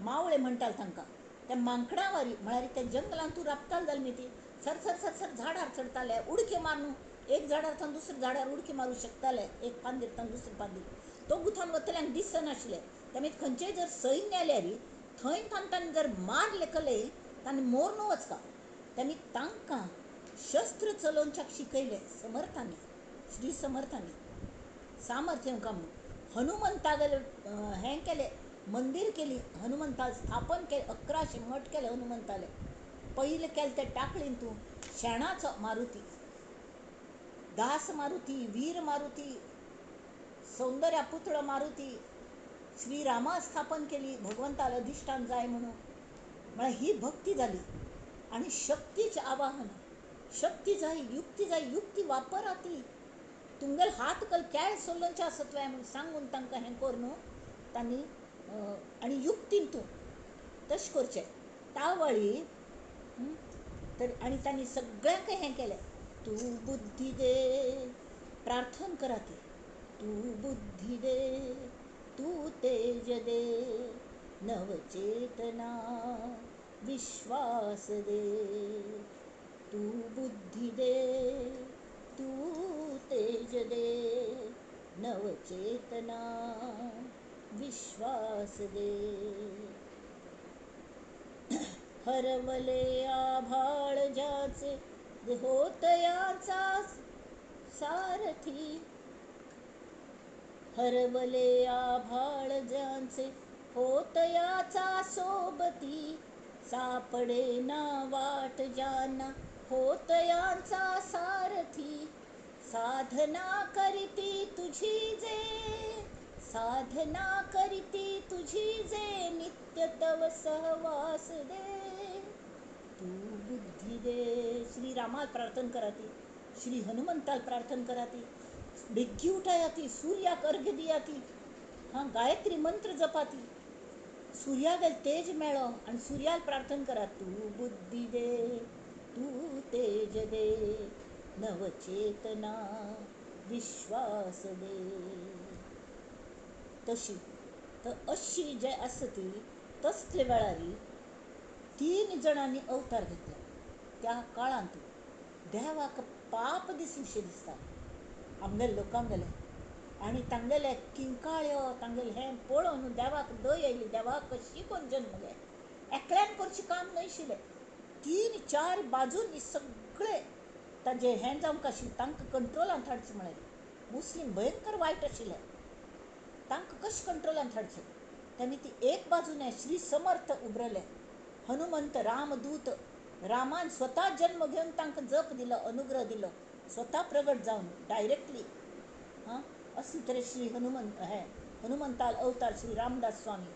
मावळे म्हणटाले तांकां, त्या मांकडां वारी म्हळ्यार त्या जंगलान तूं राबताले जाल्यार न्ही ती सर सर सर सर झाडार चडटाले, उडक्यो मारून एक झाडार थंय दुसऱ्या झाडार उडकी मारूं शकताले, एक पांदीर थंय दुसरे पांदीर. तो गुथान वतल्यांक दिसनाशिल्लें. तेमी खंयचेय जर सैन्य आयल्यार थंय तांकां जर मारले कले तांणी मोरनू वचका. तेमी तांकां शस्त्र चलोवच्याक शिकयलें समर्थांनी, श्री समर्थांनी सामर्थ्य काम. हनुमंतागेले हें केलें, मंदीर केली, हनुमंता स्थापन केलें, 1100 मठ केले हनुमंताले. पयलें केलें तें टाकळीन तूं शेणाचो मारुती, दास मारुती, वीर मारुती, सौंदर्या पुतळो मारुती, श्रीरामा स्थापन केली भगवंताला अधिष्ठान जाय म्हणून. म्हळ्यार ही भक्ती जाली. आनी शक्तीचें आवाहन, शक्ती जाय, युक्ती जाय, युक्ती वापरा ती, तुमगेले हात कल केळ सोल्लोंचे आसत वय म्हूण सांगून तांकां हें करून तांणी आनी युक्तीन तूं तशें करचें तावळी. तर आनी तांणी सगळ्यांक हें केलें. तूं बुद्धी दे, प्रार्थना करा ती, तूं बुद्धी दे, तूं तेज दे, नवचेतना विश्वास दे, तूं बुद्धी दे, तूं तेज दे, नवचेतना विश्वास दे. हरवले आभाळ ज्याचे होतयाचा सारथी, हरवले आभाळ ज्याचे होतयाचा सोबती, सापडे ना वाट ज्यांना होतयांचा सारथी, साधना करीती तुझी जे, साधना करीती तुझी जे, नित्य तव सहवास दे, तू बुद्धी दे. श्री रामाला प्रार्थना कराती, श्री हनुमंताला प्रार्थना कराती, बेग्गी उठायाती, सूर्याक अर्घ्य दियाती, हां गायत्री मंत्र जपाती, सूर्यागेल तेज मेळो आनी सूर्याक प्रार्थना करात, तू बुद्धी दे, तू तेज दे, नवचेतना विश्वास दे. तशी तर अशी जे आसा ती तसले वेळार 3 जाणांनी अवतार घेतलो. त्या काळांत देवाक पाप दिसशें दिसता आमगेले लोकांगेले, आनी तांगेले किंकाळ्यो तांगेले हें पळोवन देवाक दय आयली. देवाक कशी कोण जन्म घे, एकल्यान करचें काम न्हय आशिल्लें, 3-4 बाजूंनी सगळे ताजें हें जावंक आशिल्लें, तांकां कंट्रोलांत हाडचें म्हळ्यार मुस्लीम भयंकर वायट आशिल्ले, तांकां कशें कंट्रोलांत हाडचें. तेमी ती एक बाजूने श्री समर्थ उबरले, हनुमंत रामदूत, रामान स्वता जन्म घेवन तांकां जप दिलो, अनुग्रह दिलो, स्वता प्रगट जावन डायरेक्टली. हां, असले तरेन श्री हनुमंत हे हनुमंताल अवतार श्री रामदास स्वामी.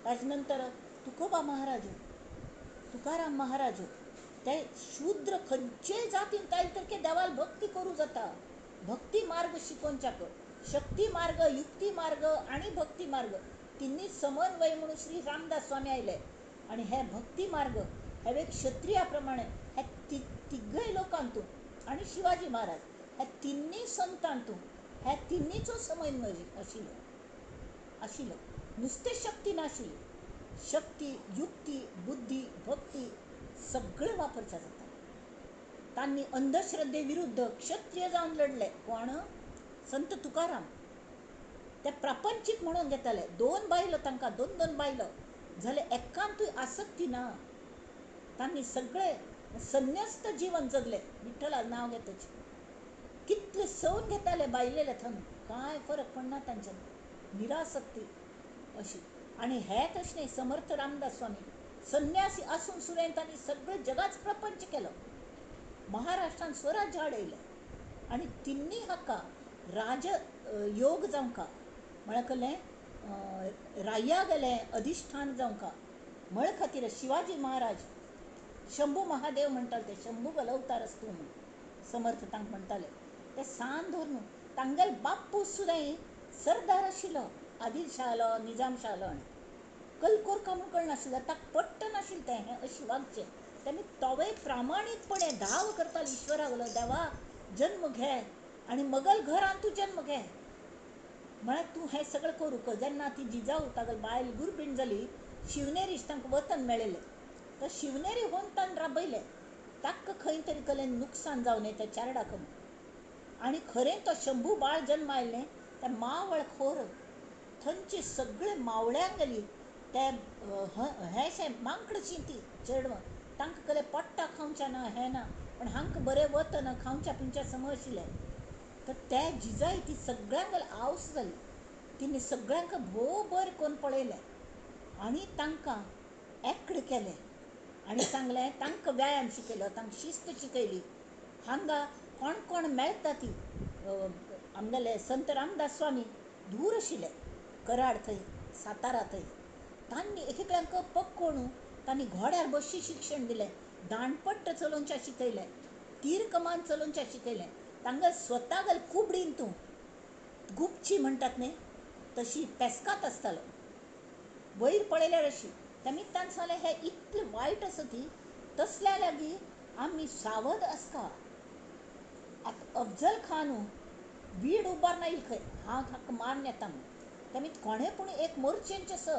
ताजे नंतर तुकोबा महाराज, तुकाराम महाराज, ते शूद्र खंयचेय जातीन तायले तर देवाल भक्ती करूं जाता. भक्ती मार्ग शिकोवच्याक शक्ती मार्ग, युक्ती मार्ग आनी भक्ती मार्ग तिन्ही समन्वय म्हणून श्री रामदास स्वामी आयले. आनी हे भक्ती मार्ग हे क्षत्रिया प्रमाणे हे तिगय लोकांतू आनी शिवाजी महाराज ह्या तिन्ही संतांतू ह्या तिन्हीचो समन्वय आशिल्लो आशिल्लो. नुस्तें शक्ती नाशिल्ली, शक्ती, युक्ती, बुद्धी, भक्ती सगळें वापरचें जाता. तांणी अंधश्रद्धे विरुद्ध क्षत्रिय जावन लढले. कोण? संत तुकाराम. ते प्रापंचीक म्हणून घेताले. 2 बायलो तांकां, 2-2 बायलो जाल्यार एकांतूय आसक्ती ना. तांणी सगळे संन्यस्त जीवन जगले. विठ्ठला नांव घेतच कितले सवन घेताले बायलेले थंय, कांय फरक पडना तांच्या, निरासक्ती अशी. आनी हे तशें न्ही, समर्थ रामदास स्वामी संन्यासी आसून सुद्दां तांणी सगळें जगाच प्रपंच केलो, महाराष्ट्रान स्वराज्य हाडयलें आनी तिन्नी हाका राज योग जावंका म्हळ्यार कहलें राया गेलें अधिश्ठान जावंका म्हळ खातीर शिवाजी महाराज शंभू महादेव म्हणटाले, ते शंभू गलवतार आसतू म्हूण समर्थ तांकां म्हणटाले. ते सान धरून तांगेल बापूस सुद्दां सरदार आशिल्लो, आदिल शाहलो निजाम शाहलो आनी कलकोरका म्हूण कळनाशिल्लो, ताका पट्ट नाशिल्लें तें हें अशें वागचें. तेमी तोवय प्रामाणीकपणे धाव करतालो ईश्वरा गेलो, देवा जन्म घे आनी मगल घरान तूं जन्म घे, म्हळ्यार तूं हें सगळें करूंक. जेन्ना ती जिजाऊ तागेली बायल गुरबीण जाली, शिवनेरी तांकां वतन मेळिल्लें, तर शिवनेरी होवन ताणें राबयलें. ताका खंय तरी कलेन नुकसान जावं न्हय त्या चारडाक म्हूण. आनी खरें तो शंभू बाळ जन्म आयलें त्या मावळ खोर थंयचे सगळे मावळ्यांक गेली ते हें मांकडशी ती चेडवां तांकां कले पोट्टा खावच्या ना हें ना, पण हांकां बरें वतना खावच्या पिवच्या समज आशिल्लें. तर ते जिजाई ती सगळ्यांक आवस जाली, तिणे सगळ्यांक भोव बरें करून पळयलें आनी तांकां एकड केलें आनी सांगलें, तांकां व्यायाम शिकयलो, तांकां शिस्त शिकयली. हांगा कोण कोण मेळटा ती आमगेले संत रामदास स्वामी दूर आशिल्ले कराड थंय सातारा थंय, तांणी एक एकल्यांक पक्कोणू तांणी घोड्यार बशी शिक्षण दिलें, दांडपट्ट चलोवचें शिकयलें, तीर कमान चलोवचें शिकयलें. तांकां स्वता गल कुबडीन तूं गुपची म्हणटात न्ही तशी पेस्कात आसतालो वयर पळयल्यार अशी. तेमी तांकां सांगलें हें इतलें वायट आसा ती तसल्या लागीं आमी सावध आसता. आतां अफजल खान वीड उबार ना येयल खंय, हांव ताका मारून येता म्हूण. तेमी कोणें पूण एक मोर्चेंचें स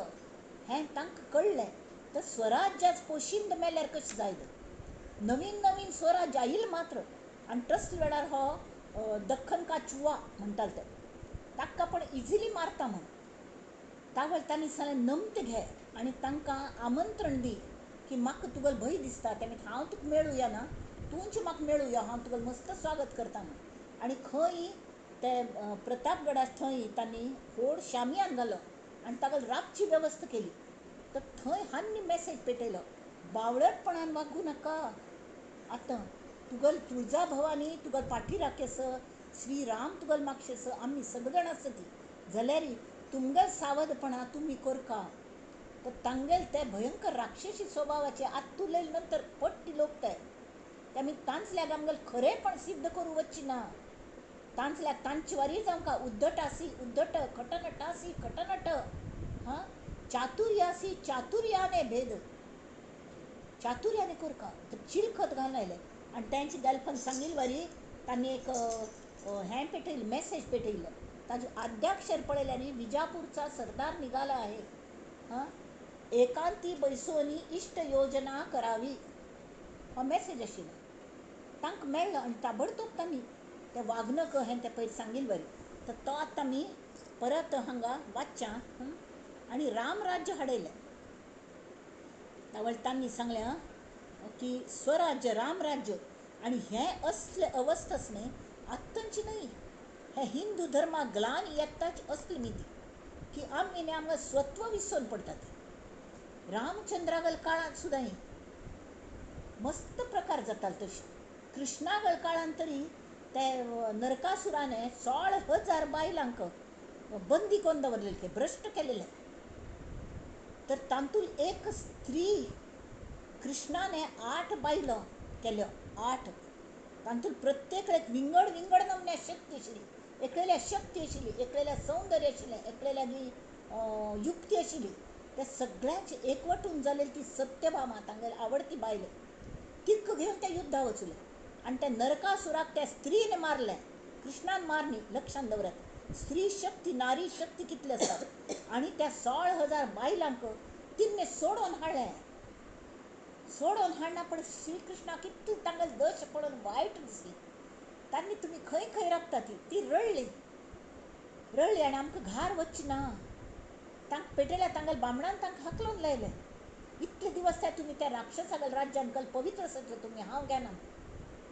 हें तांकां कळ्ळें. तर स्वराज्याच पोशिंद मेल्यार कशें जायत, नवीन नवीन स्वराज्य आयिल्लें मात्र. आनी तसल्या वेळार हो दख्खन का चुवा म्हणटाले ते, ताका पण इजिली मारता म्हूण. तावळ तांणी सांगलें नमतें घे आनी तांकां आमंत्रण दी की म्हाका तुगेलो भंय दिसता, तेमी हांव तुका मेळुया ना, तूंच म्हाका मेळुया, हांव तुगेलें मस्त स्वागत करता म्हूण. आनी खंय ते प्रतापगडार थंय तांणी व्हड शामियान घालो आनी ताका राबची वेवस्था केली. तर थंय हांणी मॅसेज पेटयलो, बावळटपणान वागूं नाका, आतां तुगेल तुळजा भवानी तुगेल पाठी राखेस, श्रीराम तुगेल मागशेस, आमी सगळे जाण आसा ती, जाल्यार तुमगेल सावधपणा तुमी करका. तर तांगेल ते भयंकर राक्षसी स्वभावाचे आत्तुले नंतर पट्टी लोक ते आमी तांचल्याक आमगेल खरेंपण सिद्ध करूं वचची ना, तांचल्याक तांचे वारी जावंका. उद्धटासी उद्धट, खटनटासी खटनट, हां चातुर्यासी चातुर्याने भेद, चातुर्याने करका. तर चिलखत घालून आयले आनी तांची गॅल्फन सांगिल्ले वारी तांणी एक हें पेटयलें, मॅसेज पेटयलो. ताजें आद्याक्षर पळयलें आनी विजापूरचा सरदार निघाला आहे, हां एकांती बैसोनी इश्ट योजना करावी, हो मॅसेज आशिल्लो. तांकां मेळ्ळो आनी ताबडतोब तांणी ते वागणक हें तें पयर सांगिल्ले वरी. तर तो आतां आमी परत हांगा वाचच्या आनी रामराज्य हाडयलें. तावळ तांणी सांगलें की स्वराज्य रामराज्य आनी हें असले अवस्थाच न्ही आत्तांची न्हय, हे हिंदू धर्माक ग्लान येताच असली मिती की आमी न्ही आमकां स्वत्व विसरून पडटात. रामचंद्रागल काळांत सुद्दां मस्त प्रकार जाताले तशें. कृष्णागल काळांत तरी ते नरकासुराने 16,000 बायलांक बंदी करून दवरलेले, भ्रश्ट केलेले. तर तातूंत एक स्त्री कृष्णाने 8 बायलो केल्यो, 8. तातूंत प्रत्येक एक विंगड विंगड नमन्या शक्ती आशिल्ली, एकल्या शक्ती आशिल्ली, एकल्या सौंदर्य आशिल्लें, एकल्या युक्ती आशिल्ली. ते सगळ्यांचे एकवटून जालेली ती सत्यभामा तांगेली आवडती बायल, तिका घेवन त्या युद्धा वचले आनी त्या नरकासुराक त्या स्त्रीने मारलें, कृष्णान मारली. लक्षांत दवरात, स्त्री शक्ती नारी शक्ती कितली आसा. आनी त्या 16,000 बायलांक तिन्ने सोडोवन हाडलें. सोडोवन हाडना पण श्रीकृष्णाक कितली तांगेली दश पळोवन वायट दिसली. तांणी तुमी खंय खंय राबता ती, ती रडली रडली आनी आमकां घार वचची ना. तांकां पेटयल्या तांगेल्या बामणान तांकां हाकलून लायलें. इतले दिवस त्या तुमी त्या राक्षसागल राज्यान कल पवित्र आसतले तुमी, हांव घेना.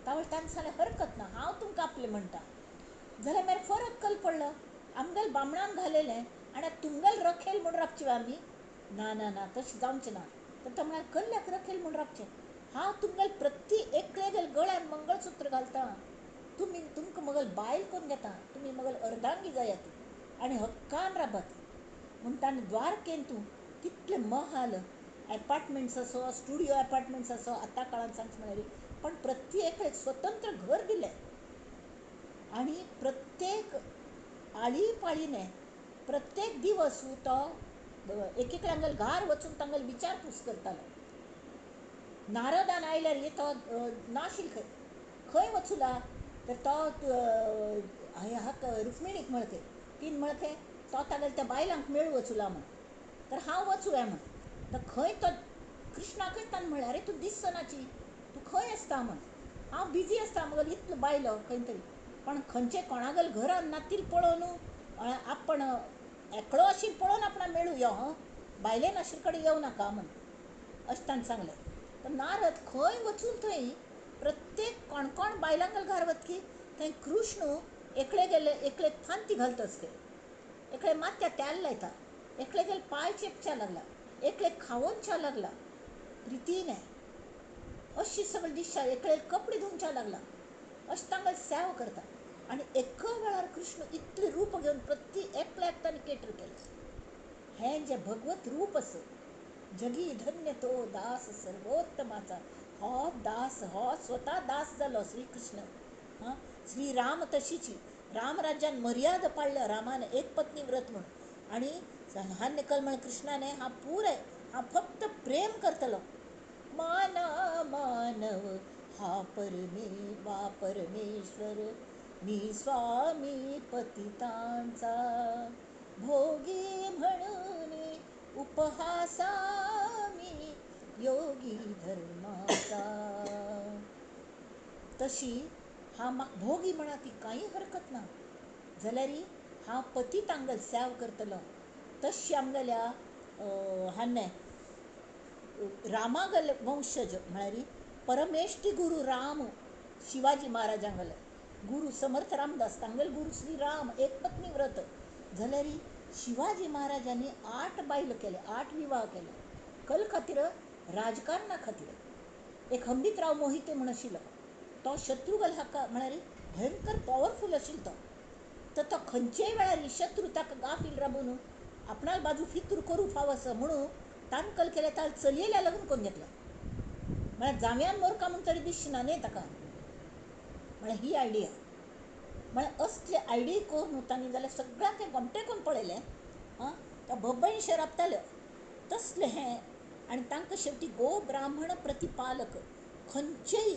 तावळ तांणी सांगलें हरकत ना, हांव तुमकां आपलें म्हणटा. जाल्यार मागीर फरक कल पडलो, आमगेल्या बामणान घालेलें आनी तुमगेल रखेल म्हूण राबचे आमी? ना ना ना, तशें जावचें ना. तर तो म्हळ्यार कल्ल्याक रखेल म्हूण राबचें? हांव तुमगेल प्रति एकले गळ्यान मंगळसूत्र घालता, तुमी तुमकां मगल बायल करून घेता, तुमी मगल अर्धांगी जायात आनी हक्कान राबात. म्हूण ताणें द्वारकेन तूं कितले महाल एपार्टमेंट्स असो, स्टुडियो एपार्टमेंट्स असो, आतां काळान सांगचें म्हळ्यार, पण प्रत्येक एक स्वतंत्र घर दिलें. आनी प्रत्येक आळी पाळीने प्रत्येक दिवस तो एक एकल्यांगेल घार वचून तांगेल विचारपूस करतालो. नारदान आयल्यार तो नाशील खंय खंय वचुला, तर तो हाका रुक्मिणीक म्हळखे, तीन म्हळखे तो तागेल्या त्या बायलांक मेळू वचुला म्हण, तर हांव वचूया म्हण. तर खंय तो कृष्णाकच ताणें म्हळ्यार, अरे तूं दिसनाची, तूं खंय आसता म्हण. हांव बिजी आसता मगल इतलो बायलो खंय तरी, पण खंयचे कोणागेल घरान नातील पळोवन आपण एकलो अशी पळोवन आपणा मेळू यो, हं बायले नाशिल्ले कडेन येवं नाका म्हण, अशें ताणें सांगलें. तर नारद खंय वचून थंय प्रत्येक कोण कोण बायलांगेल घर वतकी थंय कृष्ण एकले गेले, एकले फांती घालता खंय, एकले माथ्या तेल लायता, एकले गेले पांय चेपच्या लागला, एकले खावोवच्या लागला प्रितीने, अशी सगळी दिशा, एकले कपडे धुवच्या लागला, अशें तांकां सेवा करता. आनी एका वेळार कृष्ण इतलें रूप घेवन प्रत्येक एकल्याक ताणें केटर केलें. हें जें भगवत रूप आसा, जगी धन्य तो दास सर्वोत्तमाचा, हो दास, हो स्वता दास जालो श्रीकृष्ण. हां, श्रीराम तशीची रामराज्यान मर्यादा पाळ्ळ्या रामान, एक पत्नी व्रत म्हूण. आनी हान्य कल म्हण कृष्णाने हा पुराय हा फक्त प्रेम करतलो. माना मानव हा परमे वा परमेश्वर, मी स्वामी पतितांचा, भोगी म्हणून उपहासामी योगी धर्माचा. तशी हा म्हाका भोगी म्हणा ती कांय हरकत ना, जाल्यार हांव पतितांगल सेव करतलो. तशी आमगेल्या हान्ने रामागल वंशज म्हळ्यार परमेश्टी गुरु राम शिवाजी महाराजांगले गुरु समर्थ रामदास तांगेल गुरु श्री राम एक पत्नी व्रत. जाल्यार शिवाजी महाराजांनी 8 बायल केले, 8 विवाह केले. कल खातीर, राजकारणा खातीर. एक हंबीतराव मोहिते म्हूण आशिल्लो, तो शत्रुगल हाका म्हळ्यार भयंकर पॉवरफूल आशिल्लो तो. तर तो खंयचेय वेळार शत्रू ताका गाफील राबून आपणाल बाजू फितूर करूं फाव आसा म्हणून ताणें कल केलें, ताका चलयेल्या लग्न करून घेतलें. म्हळ्यार जांवयान मोरका म्हूण तरी दिसची ना न्ही ताका, म्हळ्यार ही आयडिया. म्हळ्यार असले आयडिया करून तांणी जाल्यार सगळ्यांक तें गोमटें करून पळयलें. आं, तो बब्बनशें राबताल्यो तसलें हें. आनी तांकां शेवटी गो ब्राह्मण प्रतिपालक, खंयचेय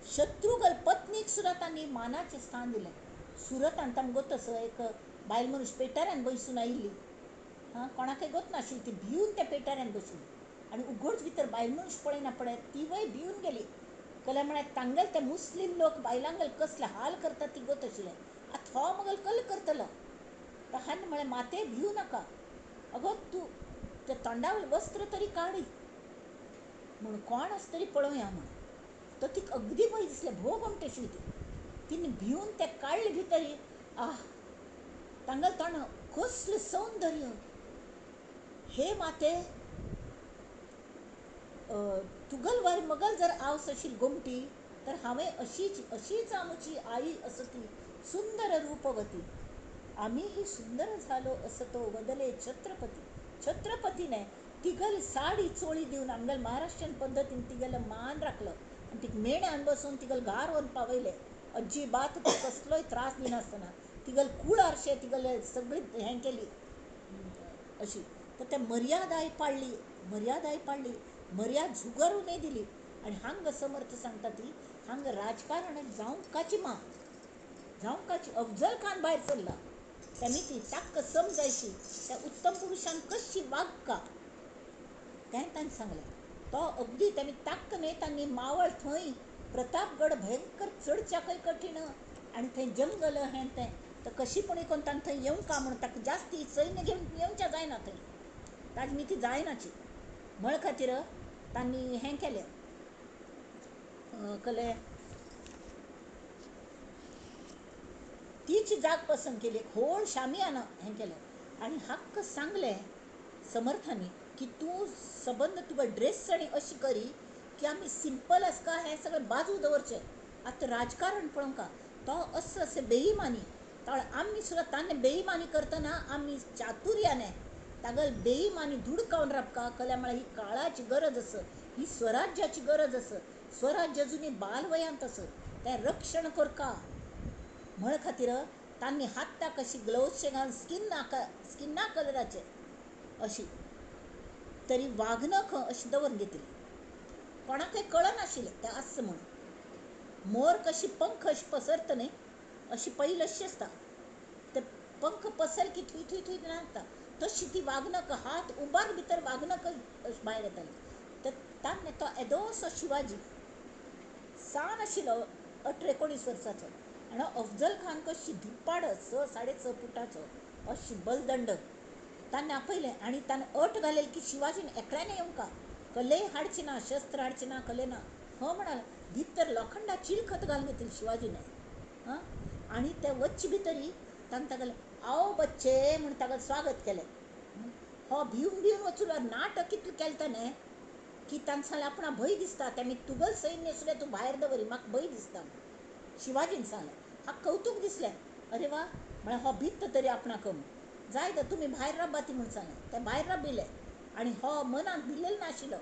शत्रुगल पत्नीक सुद्दां तांणी मानाचें स्थान दिलें. सुरतान तांकां गोत आसा एक बायल मनीस पेटाऱ्यान बसून आयिल्ली, हां, कोणाकय गोत नाशिल्ली, ती भिवन त्या पेटाऱ्यान बशिल्ली. आनी उगडच भितर बायल मनीस पळयना पळय तिवूय भिवन गेली. कल्या म्हळ्यार तांगेल ते मुस्लीम लोक बायलांगेल कसले हाल करतात ती गोत आशिल्लें. आतां हो मगल कल करतलो. तर हाणें म्हळें, माते भिवू नाका, अगो तूं ते तोंडावयलें वस्त्र तरी काडी म्हूण कोण आसा तरी पळोवया म्हूण. तर तिका अगदी भंय दिसलें, भोव गोमटें आशिल्ली ती. तिणें भिवन तें काडलें भितर, आह, तांगेलें तोंड कसलें सौंदर्य. हे माते, तुगल वार मगल जर आवस आशिल्ली गोमटी, तर हांवें अशीच अशीच आमची आई असती सुंदर रूपवती, आमी ही सुंदर झालो असतो वदले छत्रपती. छत्रपतीने तिगल साडी चोळी दिवन आमगेल महाराष्ट्रीयन पद्दतीन तिगेलो मान राखलो आनी तिका मेण्यान बसून तिगल घार व्हरून पावयलें. अजिबात कसलोय त्रास दिनासतना तिगल कुळारशें तिगले सगळी हें केली अशी. तर त्या मर्यादाय पाळ्ळी, मर्यादाय पाळ्ळी, मर्याद झुगारूनय दिली. आनी हांग समर्थ सांगता ती हांग राजकारणाक जावंकाची मा जावंकाची. अफजल खान भायर सरला तेमी ती तांकां समजायची त्या उत्तम पुरुशान कशी वागका तें ताणें सांगलें. तो अगदी तेमी ताक्क न्हय तांणी मावळ थंय प्रतापगड भयंकर चडच्याकय कठीण आनी थंय जंगल हें तें, तर कशी पूण कोण तांकां थंय येवंका म्हूण ताका जास्ती सैन्य घेवन येवच्या जायना थंय, ताजी मिती जायनाची म्हण खातीर तांणी हें केलें कले तीच जाग पसंत केली. होड शामियाना हें केलें आनी हाक्क सांगलें समर्थांनी की तूं सबंद तुका ड्रेस आनी अशी करी की आमी सिंपल आसका हें सगळें बाजू दवरचें. आतां राजकारण पळोवंका तो असो अशें बेईमानी ताळ आमी सुद्दां तान्ने बेईमानी करतना आमी चातुर्याने तागल बेईमानी धुडकावन राबका कल्या म्हळ्यार ही काळाची गरज आसा, ही स्वराज्याची गरज आसा. स्वराज्य अजुनी बालवयांत आसा, तें रक्षण करका म्हण खातीर तांणी हाताक अशी ग्लोवशे घालून स्किना कलराचे अशी तरी वागनख अशी दवरून घेतली. कोणाकय कळनाशिल्लें तें आसा म्हणून. मोर कशी पंख अशी पसरता न्ही अशी पयलीं अशी आसता, ते पंख पसर की थंय थंय थंय नाचता तशी ती वागनक हात उबार भितर वागनक भायर येताली. तर ताणें तो एदोसो शिवाजी सान आशिल्लो 18-19 वर्साचो आनी अफजल खान कशी धिप्पाड 6 साडे 6 फुटाचो अशी बलदंड ताणें आपयलें आनी ताणें अट घालेली की शिवाजीन एकल्याने येवंका, कलेय हाडची ना, शस्त्र हाडची ना, कले ना. हो म्हणाल भितर लोखंडा चिलखत घालून घेतली शिवाजीने. हां आनी ते वच्चे भितरी तांकां तागेलें आओ बच्चे म्हूण ताका स्वागत केलें. हो भिवन भिवन वचून नाटक कितलें केलें ताणें की तांकां सांगलें आपणाक भंय दिसता, तेमी तुगल सैन्य सुद्दां तूं भायर दवरी, म्हाका भंय दिसता शिवाजीन सांगलें. हाका कौतूक दिसलें, अरे वा म्हळ्यार हो भित्त तरी आपणाक जाय तर तुमी भायर राबा ती म्हूण सांगलें. ते भायर राबिल्ले आनी हो मनांत भिलेलो नाशिल्लो.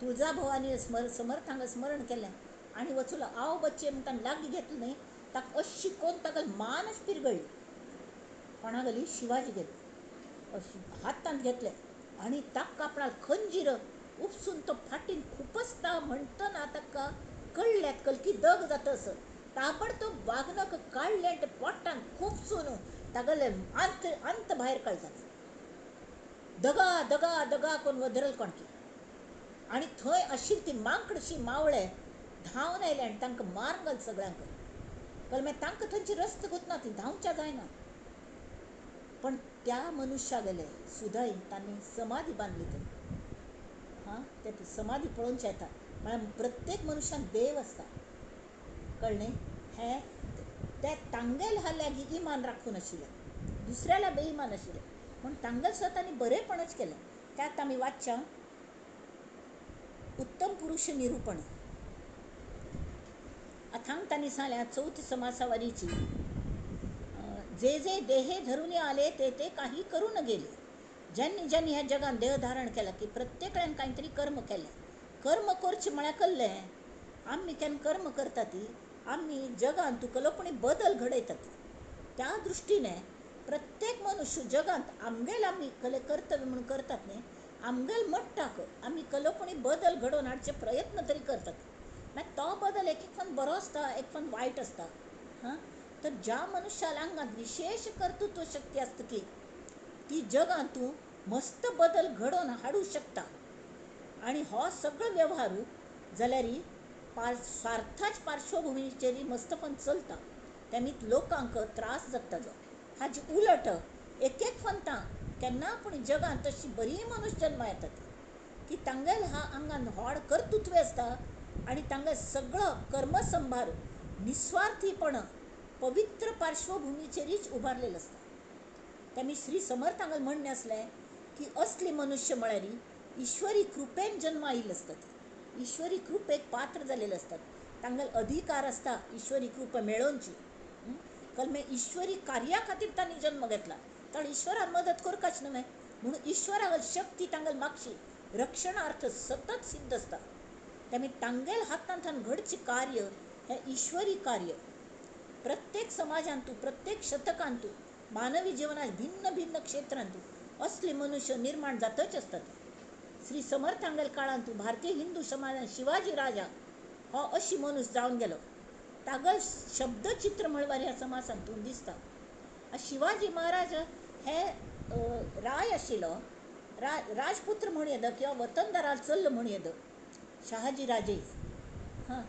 तुळजाभवानी समर्थांक स्मरण केलें आनी वचून आओ बच्चे म्हूण ताणें लागीं घेतलें न्ही, ताका अशी कोन्न ताका मानच पिरगळ्ळी. कोणा गेली? शिवाजी गेली. अशी हातांत घेतलें आनी ताका आपणाक खंजीर उपसून तो फाटीन खुपसता म्हणटना ताका कळ्ळ्यात कलकी दग जाता असो ताबडतोब वागनक काडलें आनी पोटान खुपसून तागेलें अंत अंत भायर काडटा. दगा दगा दगा करून वधरल कोणकी. आनी थंय आशिल्ली ती मांकडशी मावळे धांवन आयले आनी तांकां मारून घाल सगळ्यांक. कळ्ळें मागीर तांकां थंयची रस्त गुतना ती धांवच्या जायना. पण त्या मनुष्या गेले सुदाई तांणी समाधी बांदली थंय. हां ते समाधी पळोवचे येता म्हळ्यार प्रत्येक मनुष्यान देव आसता. कळ्ळें हें ते तांगेल हा लागीं इमान राखून आशिल्लें, दुसऱ्याला बेईमान आशिल्लें, पूण तांगेल सुद्दां तांणी बरेपणच केलें. त्यात आमी वाचच्या उत्तम पुरुष निरूपण. आतां तांणी सांगल्या चवथी समासावारीची जे जे देहे धरून आले ते ते काही करून गेले. ज्यांनी ज्यांनी ह्या जगान देह धारण केला की प्रत्येकान काहीतरी कर्म केलें. कर्म करचें म्हळ्यार कल्लें आमी केन्ना कर्म करता ती आमी जगान तुका कोणी बदल घडयतात. त्या दृष्टीने प्रत्येक मनुष्य जगांत आमगेल आमी कले कर्तव्य म्हणून करतात न्ही, आमगेल मट्टाक आमी कलोपणी बदल घडोवन हाडचे प्रयत्न तरी करतात. मागीर तो बदल एक एक फावट बरो आसता, एक फावट वायट आसता. हां तर ज्या मनुष्याला आंगांत विशेष कर्तृत्व शक्ती आसता की ती जगांत मस्त बदल घडोवन हाडूं शकता. आनी हो सगळो व्यवहार जाल्यार स्वार्थाच पार्श्वभुमीचेर मस्तपण चलता, तेमी लोकांक त्रास जाता. जो हाजी उलट एक एक फंतां केन्ना पूण जगांत तशी बरी मनुष्य जन्मा येतात की तांगेल हा आंगान व्हड कर्तृत्व आसता आनी तांगेल सगळो कर्मसंभार निस्वार्थीपण पवित्र पार्श्वभुमीचेरीच उबारलेलो आसता. तेमी श्री समर्थांगेल म्हणणें आसलें की असली मनुष्य म्हळ्यार ईश्वरी कृपेन जन्मा आयिल्ले आसतात, ईश्वरी कृपेक पात्र जालेले आसतात, तांगेल अधिकार आसता ईश्वरी कृपा मेळोवची. कलमे ईश्वरी कार्या खातीर तांणी जन्म घेतला, तर ईश्वरान मदत करकाच न्हय म्हणून ईश्वरा शक्ती तांगेल मागशी रक्षणार्थ सतत सिद्ध आसता. तेमी तांगेल हातांतल्यान घडचें कार्य हें ईश्वरी कार्य. प्रत्येक समाजांतू प्रत्येक शतकांतू मानवी जीवनात भिन्न भिन्न क्षेत्रांतू असले मनुष्य निर्माण जातच आसतात. श्री समर्थांगेल काळांतू भारतीय हिंदू समाजान शिवाजी राजा हो अशी मनुष्य जावन गेलो. तागल शब्दचित्र म्हणल्यार ह्या समाजांतून दिसता. शिवाजी महाराज हे राय आशिल्लो, राजपुत्र म्हण येता किंवा वतनदारार चल्लो म्हण येता. शहाजी राजे हां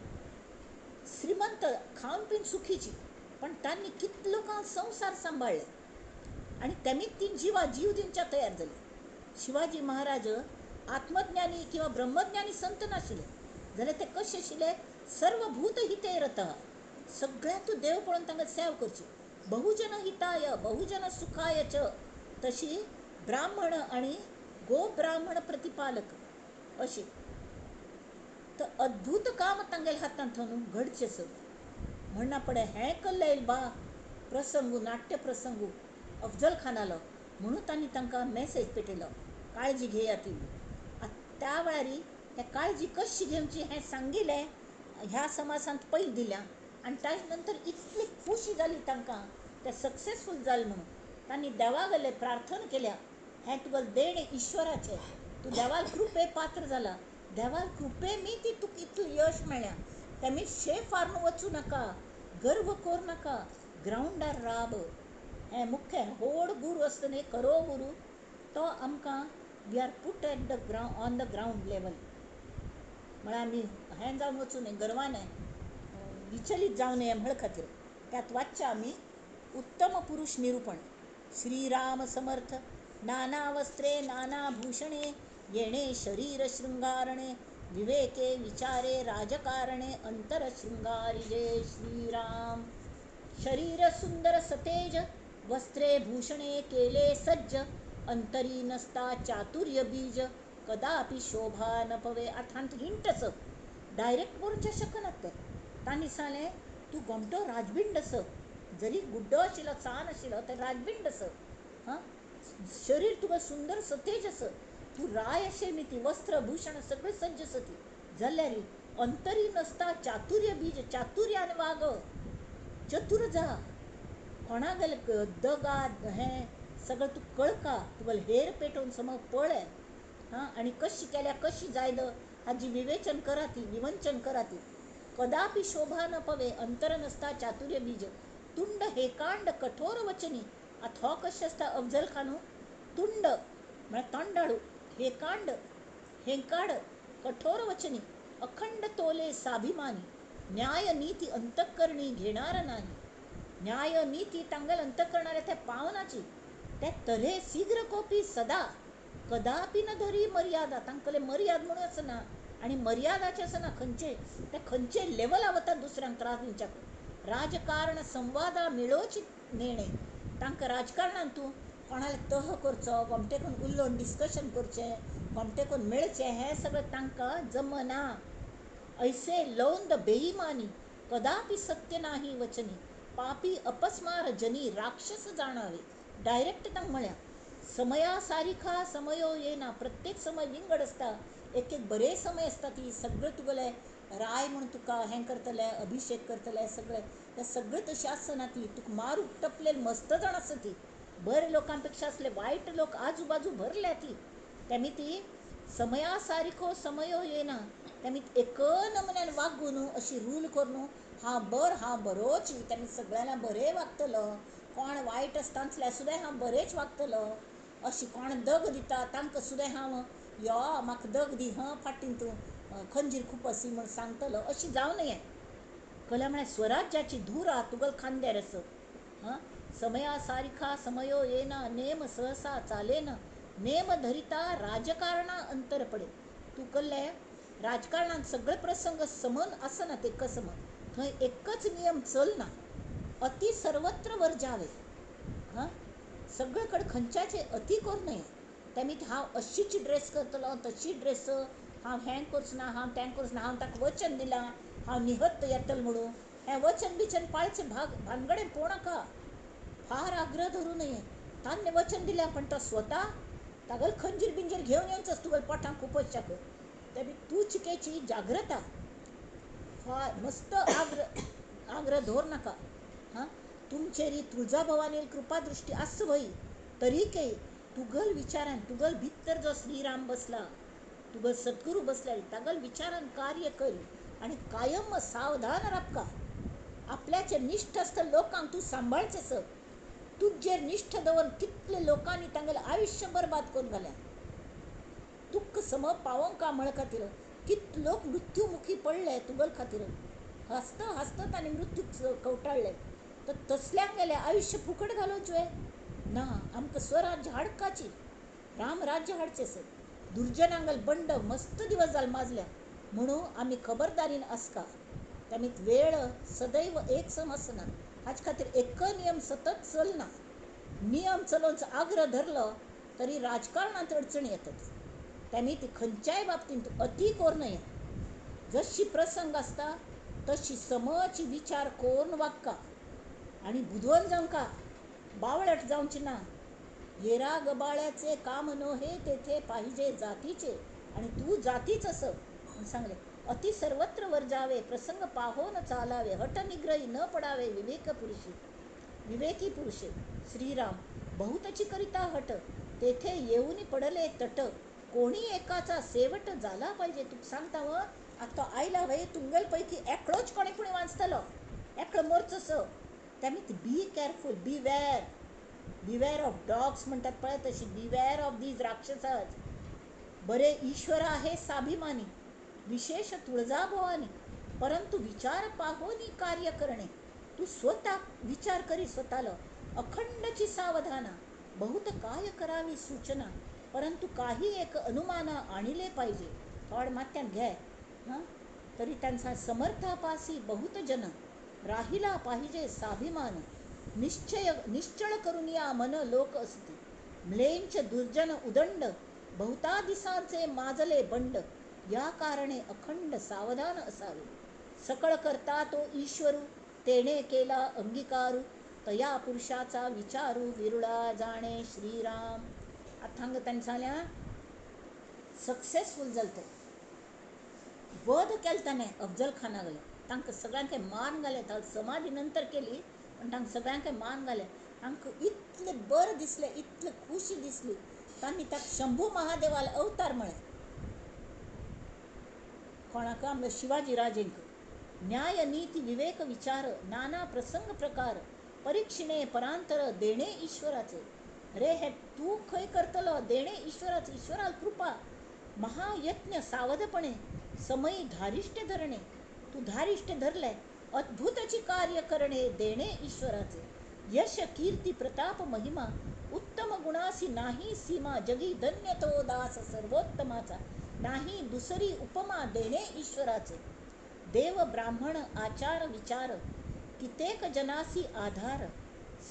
श्रीमंत खावन पीन सुखीची, पण तांणी कितलो लोकांक संवसार सांबाळ्ळे आनी तेमी ती जिवा जीव दिवच्या तयार जाले. शिवाजी महाराज आत्मज्ञानी किंवा ब्रह्मज्ञानी संत नाशिल्ले जाल्यार ते कशे आशिल्ले, सर्वभूत हिते रतः, सगळ्यांतूं देव पळोवन तांकां सेव करची, बहुजन हिताय बहुजन सुखाय च तशी ब्राह्मण आनी गोब्राह्मण प्रतिपालक अशी तर अद्भूत काम तांगेल्या हातांत न्हू घडचें सगळें. म्हणना पडे हें कल्लें बा प्रसंग नाट्य प्रसंग अफजल खानालो म्हणून तांणी तांकां मॅसेज पेटयलो, काळजी घेयात ती. आतां त्या वेळार हे काळजी कशी घेवची हें सांगिल्लें ह्या समासांत पयलीं दिल्या आनी ताजे नंतर इतली खुशी जाली तांकां, ते सक्सेसफूल जाले म्हणून तांणी देवा गेले प्रार्थना केल्या, हें तुका देणें ईश्वराचें, तूं देवाल कृपे पात्र जाला, देवाल कृपे मी ती तुका इतलें यश मेळ्ळ्या, तेमी शेफ मारून वचूं नाका, गर्व करूं नाका, ग्रावंडार राब. हें मुख्य व्हड गुरू आसता न्ही, खरो गुरू, तो आमकां we are put at the ground on the ground level. म्हळ्यार आमी हें जावन वचूं न्हय, गर्वान विचलीत जावं नये म्हळ खातीर. त्यात वाचच्या आमी उत्तम पुरुष निरूपण. श्रीराम समर्थ नाना वस्त्रे नाना भूषणे येणे शरीर शृंगारणे विवेके विचारे राजकारणे अंतर शृंगारी जय श्रीराम. शरीर सुंदर सतेज वस्त्रे भूषणे केले सज्ज अंतरी नसता चातुर्य बीज कदापि शोभा न पवे. आतां हिंट आस, डायरेक्ट बरोवचें शकनात ते. तांणी सांगलें तूं गोमटो राजबिंड आस, जरी गुड्डो आशिल्लो सान आशिल्लो तर राजबिंड आस, हां, शरीर तुका सुंदर सतेज आस, तूं राय अशें न्ही, वस्त्र भूषण सगळें सज्ज आसा ती, जाल्यार अंतरी नसता चातुर्य बीज, चातुर्यान वाग, चतुर जा, कोणागेले दगा हें सगळें तुका कळका, तुका हेर पेटोवन समज पळय, हां, आनी कशी केल्या कशी जायद हाजी विवेचन करा ती, विवंचन करा ती. कदापि शोभा न पवे अंतर नसता चातुर्य बीज तुंड हेकांड कठोर वचनी. आतां हो कशें आसता अफजल खानू, तुंड म्हळ्यार तोंडाळू, हेकांड हेंकाड कठोर वचनी अखंड तोले साभिमानी न्याय नीती अंतःकरणी घेणार नाही. न्याय नीती तांगेल अंतःकरणारे ते पावनाची ते तरे शीघ्र कोपी सदा कदापि न धरी मर्यादा. तांकां मर्याद म्हणून आसना आनी मर्यादाचें आसना, खंयचे ते खंयचे लेवला वता दुसऱ्यांक त्रास दिवच्याक. राजकारण संवादा मेळोवची नेणे, तांकां राजकारणान तूं कोणाले तह करचो, गोमटेकून उलोवन डिस्कशन करचें, गोमटेकून मेळचें, हें सगळें तांकां जमना. ऐसे लौंद बेईमानी कदापि सत्य नाही वचनी पापी अपस्मार जनी राक्षस जाणावे. डायरेक्ट तांकां म्हळ्यार समया सारिखा समयो येना, प्रत्येक समय विंगड आसता, एक एक बरे समय आसता ती सगळें तुगेलें राय म्हूण तुका हें करतले, अभिशेक करतले, सगळें तें सगळें तशें आसना ती, तुका मारूंक टपलेले मस्त जाण आसता ती, बरे लोकां पेक्षा असले वायट लोक आजूबाजू भरल्या ती. तेमी ती समया सारिखो समयो येना, तेमी एक नमुन्यान वागूं न्हू, अशी रूल करून हांव बर हांव बरोच, तेमी सगळ्यांना बरें वागतलो, कोण वायट आसता आसल्यार सुद्दां हांव बरेंच वागतलो, अशी कोण दग दिता तांकां सुद्दां हांव यो म्हाका दग दी हं फाटीन तूं खंजीर खुपसी म्हूण सांगतलो, अशी जावं नये. कला म्हळ्यार स्वराज्याची धुरा तुगल खांद्यार आस, हां, समया सारिखा समयो येना नेम सहसा चालेना नेम धरिता राजकारणा अंतर पडे. तूं कल्ले राजकारणान सगळे प्रसंग समन आसना, ते कसम थंय एकच नियम चलना, अति सर्वत्र वर्जावे, हां, सगळे कडेन खंयच्याचे अति करूं नये. तेमी हांव अशीच ड्रेस करतलो तशी ड्रेस, हांव हें करचो ना, हांव तें करचो ना, हांव ताका वचन दिलां हांव निहत्त येतलो म्हणून, हें वचन बिचन पाळचें भाग भानगडें पळोवं नाका, फार आग्रह धरूं नये. तांणी वचन दिलें पण तो स्वता तागेलो खंजीर बिंजीर घेवन येवचोच तुगेल्या पोटांक खुपसच्याक. तेमी तूं चिकेची जाग्रता, फार मस्त आग्रह आग्रह दवर नाका, हां, तुमचेरी तुळजाभवानी कृपादृष्टी आस वय तरीके तुगल विचारान तुगल भितर जो श्रीराम बसला, तुगल सद्गुरू बसल्या तागल विचारान कार्य कर आनी कायम सावधान राबका. आपल्याचे निश्ठ आसता लोकांक तूं सांबाळचें सर, तुजेर निश्ठ दवर कितले लोकांनी तांगेलें आयुश्य बरबाद करून घालें, तुका सम पावोवंक म्हळ खातीर कितले लोक मृत्युमुखी पडले तुगल खातीर, हांसता हांसता तांणी मृत्यूक कवटाळ्ळे. तर तसल्यांक गेलें आयुश्य फुकट घालोवचें ना, आमकां स्वराज्य हाडकाची, राम राज्य हाडचें सर. दुर्जनांगल बंड मस्त दिवस जाल माजल्या म्हणून आमी खबरदारीन आसका. तेमी वेळ सदैव एक सम आसना, हाचे खातीर एक नियम सतत चलना. नियम चलोवचो आग्रह धरलो तरी राजकारणांत अडचणी येतात. त्यांनी ती खंयच्याय बाबतींत अती करूं नये. जशी प्रसंग आसता तशी समज विचार करून वागका आनी बुदवंत जावंका, बावळट जावचें ना. येरा गबाळ्याचे काम नोहे तेथे पाहिजे जातीचे, आनी तूं जातीच असं म्हणून सांगलें. अति सर्वत्र वर्जावे, प्रसंग पाहोन चालावे, हट निग्रही न पडावे विवेक पुरुषी, विवेकी पुरुषे. श्रीराम बहुतची करिता हट, तेथे येऊन पडले तट, कोणी एकाचा सेवट झाला पाहिजे. तुका सांगता व आतां तो आयला वय तुमगेले पैकी एकलोच कोणी पुणी वाचतलो, एकलो मोरचो सो. त्यामुळे be careful, beware, beware of dogs म्हणतात पळय तशी, बिवेअर ऑफ these राक्षसाज. बरे ईश्वर आहे स्वाभिमानी, विशेष तुळजाभवानी, परंतु विचार पाहोनी कार्य करणे. तू स्वतः विचार करी स्वतःला, अखंडची सावधाना, बहुत काय करावी सूचना, परंतु काही एक अनुमाना आणिले पाहिजे. थोड मात्यान घे हां. तरी त्यांचा समर्थापासी बहुत जन राहिला पाहिजे स्वाभिमान, निश्चय निश्चळ करून या मन लोक असती. म्लेंच दुर्जन उदंड, बहुता दिसांचे माजले बंड, या कारणे अखंड सावधान असावे. सकळ करता तो ईश्वरू, तेणे केला अंगीकारू, तया पुरुषाचा विचारू, विरुळा जाणे श्रीराम. आतां हांगा ताणें सांगलें सक्सेसफूल जालें ते. वध केलें ताणें अफजल खाना गेलें, तांकां सगळ्यांक मारून घालें. समाधी नंतर केली पण तांकां सगळ्यांक मारून घालें. तांकां इतलें बरें दिसलें, इतलें खुशी दिसली, तांणी ताका शंभू महादेवाले अवतार म्हळें. कोणाक? आमच्या शिवाजी राजेंक. न्याय नीती विवेक विचार, नाना प्रसंग प्रकार, परीक्षिणे परांतर देणे ईश्वराचे. रे हे तूं खंय करतलो, देणे ईश्वराचे, ईश्वराल कृपा. महायत्न सावधपणे, समयी धारिष्ट्य धरणे, तूं धारिष्ट्य धरलें, अद्भुतची कार्य करणे, देणे ईश्वराचे. यश कीर्ती प्रताप महिमा, उत्तम गुणासी नाही सीमा, जगी धन्य तो दास सर्वोत्तमाचा, नाही दुसरी उपमा, देणे ईश्वराचे. देव ब्राह्मण आचार विचार, कितेक जनासी आधार,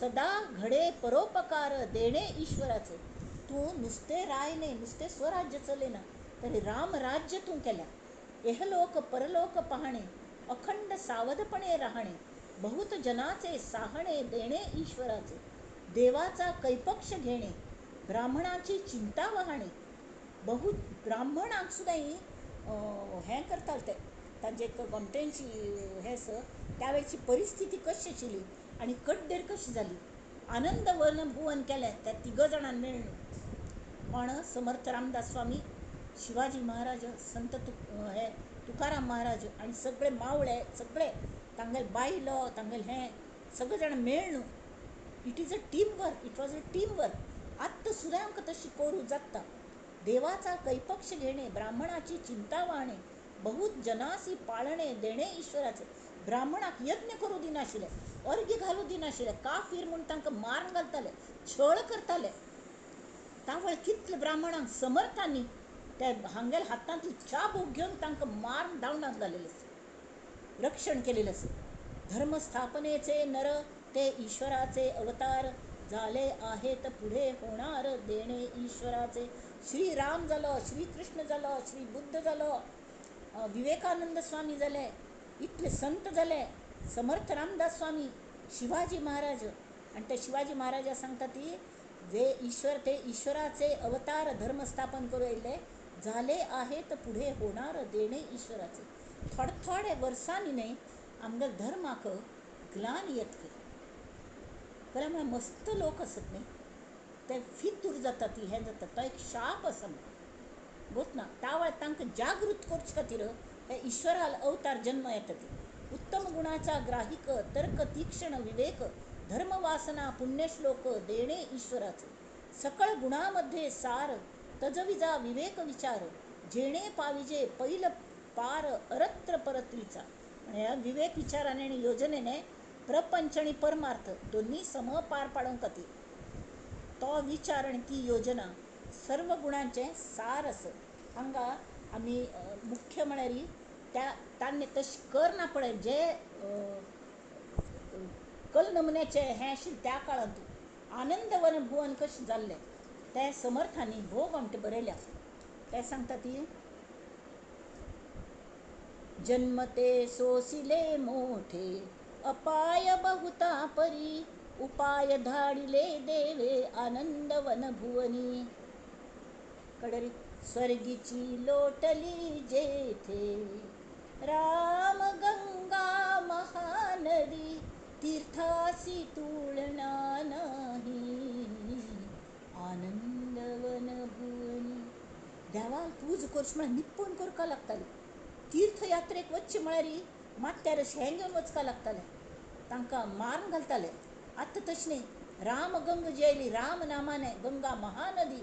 सदा घडे परोपकार, देणे ईश्वराचे. तूं नुस्ते राय न्हय, नुस्तें स्वराज्य चलयना, तरी रामराज्य तूं केल्या. एहलोक परलोक पाहणे, अखंड सावधपणे राहणे, बहुत जनाचे साहणे, देणे ईश्वराचे. देवाचा कैपक्ष घेणे, ब्राह्मणाची चिंता वाहणे. बहुत ब्राह्मणांक सुद्दां हें करताले ते, तांचे एक गोमटेंची हें आसा. त्या वेळची परिस्थिती कशी आशिल्ली आनी कड्डेर कशी जाली. आनंद वन भुवन केलें त्या तिग जाणांनी मेळून. कोण? समर्थ रामदास स्वामी, शिवाजी महाराज, संत हे तुकाराम महाराज आनी सगळे मावळे, सगळे तांगेले बायलो, तांगेले हें सगळे जाण मेळून. It is a team work, it was a team work. आत्तां सुद्दां आमकां तशी करूं जाता. देवाचा कैपक्ष घेणे, ब्राह्मणाची चिंता वाहणे, बहुत जनासी पाळणे, देणे ईश्वराचे. ब्राह्मणाक यज्ञ करूं दिनाशिल्ले, अर्घ्य घालूं दिनाशिल्ले, काफीर म्हूण तांकां मारून घालताले, छळ करताले. तावळ कितले ब्राह्मणांक समर्थांनी त्या हांगेले हातांतली चाबूक घेवन तांकां मारून धांवडावन घालेलें आसा, रक्षण केलेलें आसा. धर्मस्थापनेचे नर ते ईश्वराचे अवतार, झाले आहेत पुढे होणार, देणे ईश्वराचे. श्री राम जालो, श्री कृष्ण जालो, श्री बुद्ध जालो, विवेकानंद स्वामी जाले, इतले संत जाले, समर्थ रामदास स्वामी, शिवाजी महाराज. आनी ते शिवाजी महाराजा सांगता ती जे ईश्वर ते ईश्वराचे अवतार धर्म स्थापन करूं येयल्ले, झाले आहेत पुढे होणार, देणे ईश्वराचे. थोडे थोडे वर्सांनी न्हय आमगे धर्माक ग्लान येत खंय. खरें म्हळ्यार मस्त लोक आसत न्हय ते फितूर जाता, ती हें जाता, तो एक शाप आसा म्हाका गोत ना. त्या तांकां जागृत करचे खातीर हे ईश्वराल अवतार जन्म येता ती. उत्तम गुणाचा ग्राहिक, तर्क तीक्ष्ण विवेक, धर्मवासना पुण्यश्लोक, देणे ईश्वराचे. सकळ गुणामध्ये सार, तजविजा विवेक विचार, जेणे पाविजे पैल पार, अरत्र परत्रीचा. ह्या विवेक विचाराने आनी योजनेने प्रपंच आनी परमार्थ दोन्ही सम पार पाडूंक खातीर तो विचार आनी ती योजना सर्व गुणांचें सार आसा. हांगा आमी मुख्य म्हळ्यार त्या तांणी तशें करना पळय, जे कल नमुन्याचे हें आशिल्लें त्या काळांत, आनंदवन भुवन कशें जाल्लें तें समर्थांनी भोव आमटे बरयल्या. ते सांगता ती जन्मते सोसिले मोठे अपाय बहुता परी उपाय धाडिले देवे आनंदवन भुवनी. कडरी स्वर्गीची लोटली जेथे राम गंगा महानदी तीर्थासी तुळना नाही आनंदवन भुवनी. देवाक पूज करची म्हळ्यार निप्पून करपाक लागताली. तीर्थयात्रेक वचचें म्हळ्यार माथ्यार शें घेवन वचपाक लागतालें, तांकां मारून घालताले. आतां तशें न्ही, राम गंग जी आयली राम नामाने गंगा महानदी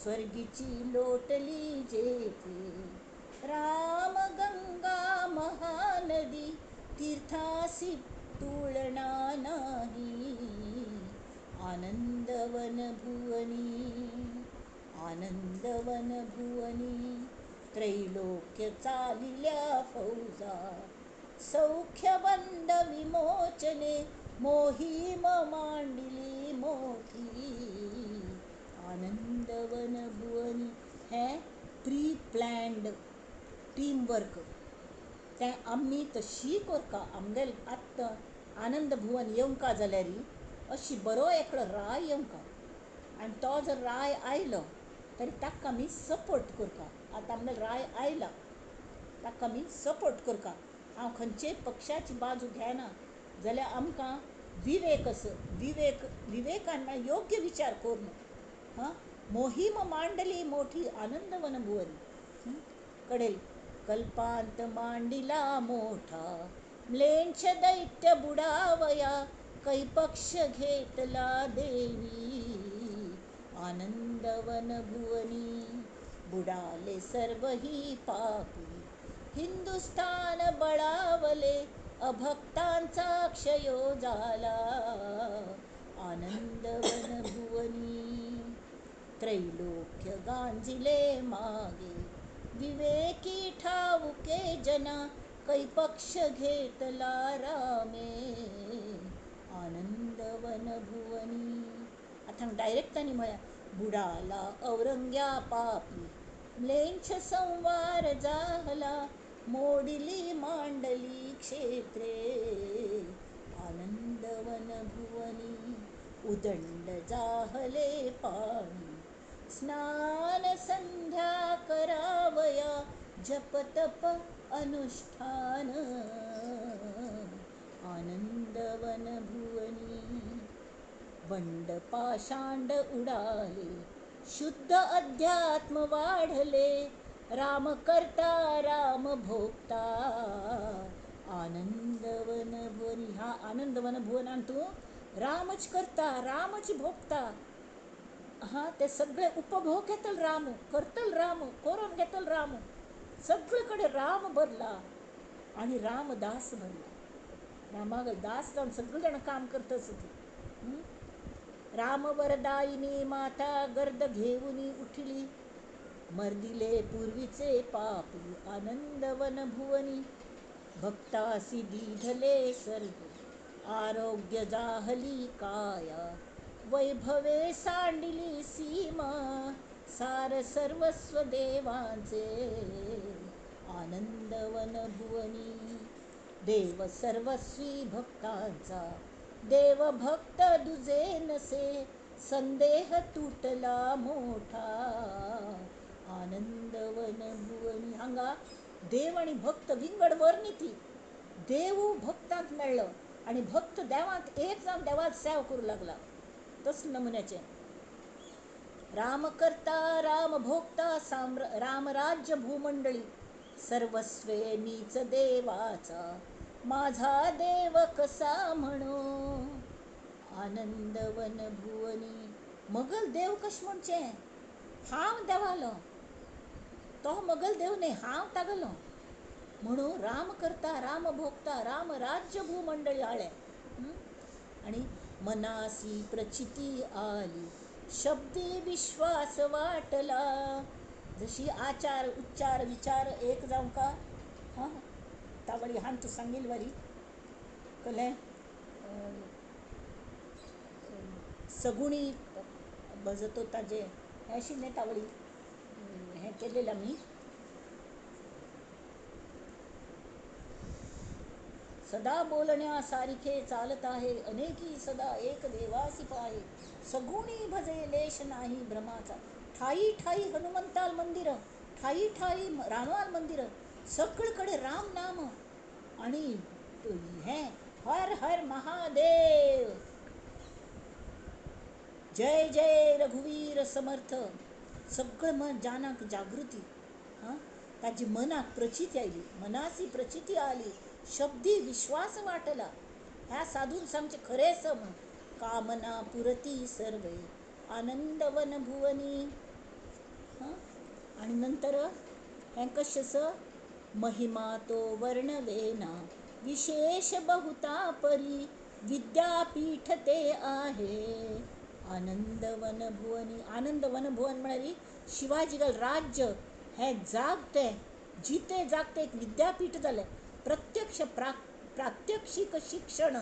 स्वर्गीची लोटली जेथे राम गंगा महानदी तीर्थासी तुळना नाही आनंदवन भुवनी आनंदवन भुवनी. त्रैलोक्य चालिल्या फौजा सौख्यबंध विमोचने मोहीम मांडिली मोठी आनंदवन भुवनी. हें प्री प्लॅन्ड टीम वर्क तें आमी तशी करता. आमगेले आत्तां आनंद भुवन येवंका जाल्यार अशी बरो एकलो राय येवंका आनी तो जर राय आयलो तरी ताका आमी सपोर्ट करता. आतां आमगेलो राय आयला ताका आमी सपोर्ट करता. हांव खंयचेय पक्षाची बाजू घेना जाल्यार आमकां विवेक असो विवेक विवेकान म्हळ्यार योग्य विचार करून हां मोहीम मांडली मोठी आनंदवन भुवनी. कडेल कल्पांत मांडिला मोठा म्लेंछ दैत्य बुडावया कै पक्ष घेतला देवी आनंदवन भुवनी. बुडाले सर्व ही पापी हिंदुस्थान बळावले अभक्तांचा क्षयो झाला आनंदवन भुवनी. त्रैलोक्य गांजिले मागे विवेकी ठाऊके जना कै पक्ष घेतला रामे आनंदवन भुवनी. आतां डायरेक्ट तांणी म्हळ्यार बुडाला औरंग्या पापी म्लेंछ संवार झाला मोडिली मांडली क्षेत्रे आनंदवन भुवनी. उदंड जाहले पाणी स्नान संध्या करावया जप तप अनुष्ठान आनंदवन भुवनी. बंड पाषांड उडाले शुद्ध अध्यात्म वाढले राम करता राम भोगता आनंदवन भुवनी. ह्या आनंदवन भुवनान तूं रामच करता रामच भोगता. हां ते सगळे उपभोग घेतल राम करतल राम करून घेतल राम. सगळे कडेन राम भरला आनी रामदास भरला. रामागल दास जावन सगळे जाण काम करतस ती. राम वरदायिनी माता गर्द घेऊनी उठली मर्दिले पूर्वीचे पापी आनंदवन भुवनी. भक्तासी दीधले सर्व आरोग्य जाहली काया वैभवे सांडिली सीमा सार सर्वस्व देवांचे आनंदवन भुवनी. देव सर्वस्वी भक्तांचा देव भक्त दुजे नसे संदेह तुटला मोठा आनंदवन भुवनी. हांगा देव आनी भक्त विंगड वर्णिती. देव भक्तांत मेळ्ळो आनी भक्त देवांत एक जावन देवाक सेव करूं लागला. तसले नमुन्याचें राम करता राम भोगता रामराज्य भूमंडळी सर्वस्वे मीच देवाचा माझा देव कसा म्हणू आनंदवन भुवनी. मगल देव कशें म्हणचें हांव देवालो तो मगल देव न्ही हांव तागलो म्हणून राम करता राम भोगता राम राज्य भूमंडळी हाडलें. आनी मनासी प्रचिती आली शब्दी विश्वास वाटला. जशी आचार उच्चार विचार एक जावंका हां तावळी हांवें तूं सांगील वरी कलें सगुणी भजतो ताजे हें आशिल्लें तावळी हें केलेलें आमी. सदा बोलण्या सारिखे चालत आहे, अनेकी सदा एक देवासी पाहे, सगुणी भजे लेश नाही भ्रमाचा. ठाई ठाई हनुमंताल मंदिर, ठाई ठाई रामाल मंदिर, सगळीकडे राम नाम आणि हें हर हर महादेव, जय जय रघुवीर समर्थ. सगळें मन जानाक जागृती, हां, ताजी मनाक प्रचिती आयली, मनासी प्रचिती आली, शब्दी विश्वास वाटला. ह्या साधून सांगचें खरें सम कामना पुरती सर्वे आनंदवन भुवनी. हां, आनी नंतर हें कशें महिमा तो वर्णवेना विशेष बहुता परी विद्यापीठ ते आहे आनंदवन भुवनी. आनंदवन भुवन म्हळ्यार शिवाजीगल राज्य हें जागतें जितें जागतें एक विद्यापीठ जालें. प्रत्यक्ष प्रात्यक्षीक शिक्षण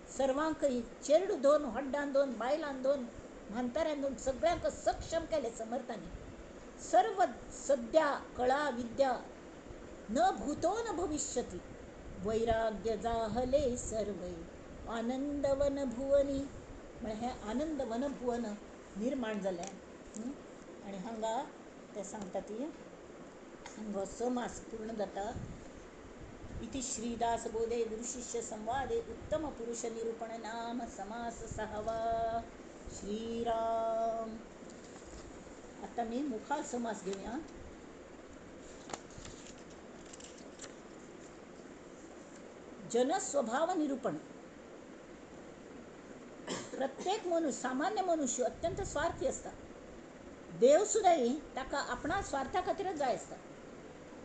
सर्वांकय, चेरडू दोन, हड्डान दोन, बायलान दोन, म्हाताऱ्यान दोन, सगळ्यांक सक्षम केलें समर्थांनी. सर्व सद्या कळा विद्या न भूतो न भविष्यति वैराग्य जाहले सर्वै आनंदवन भुवनी. म्हळ्यार हें आनंदवन भुवन निर्माण जालें. आनी हांगा ते सांगता ती हांगा समास पूर्ण जाता. इति श्रीदासबोधे गुरुशिष्य संवादे उत्तम पुरुष निरूपण नाम समास सहावा. श्रीराम. आता मी मुखाल समास घेऊया. जनस्वभाव निरूपण. प्रत्येक मनुष्य, सामान्य मनुष्य अत्यंत स्वार्थी असता. देव सुद्दां ताका आपणा स्वार्था खातीरच जाय आसता.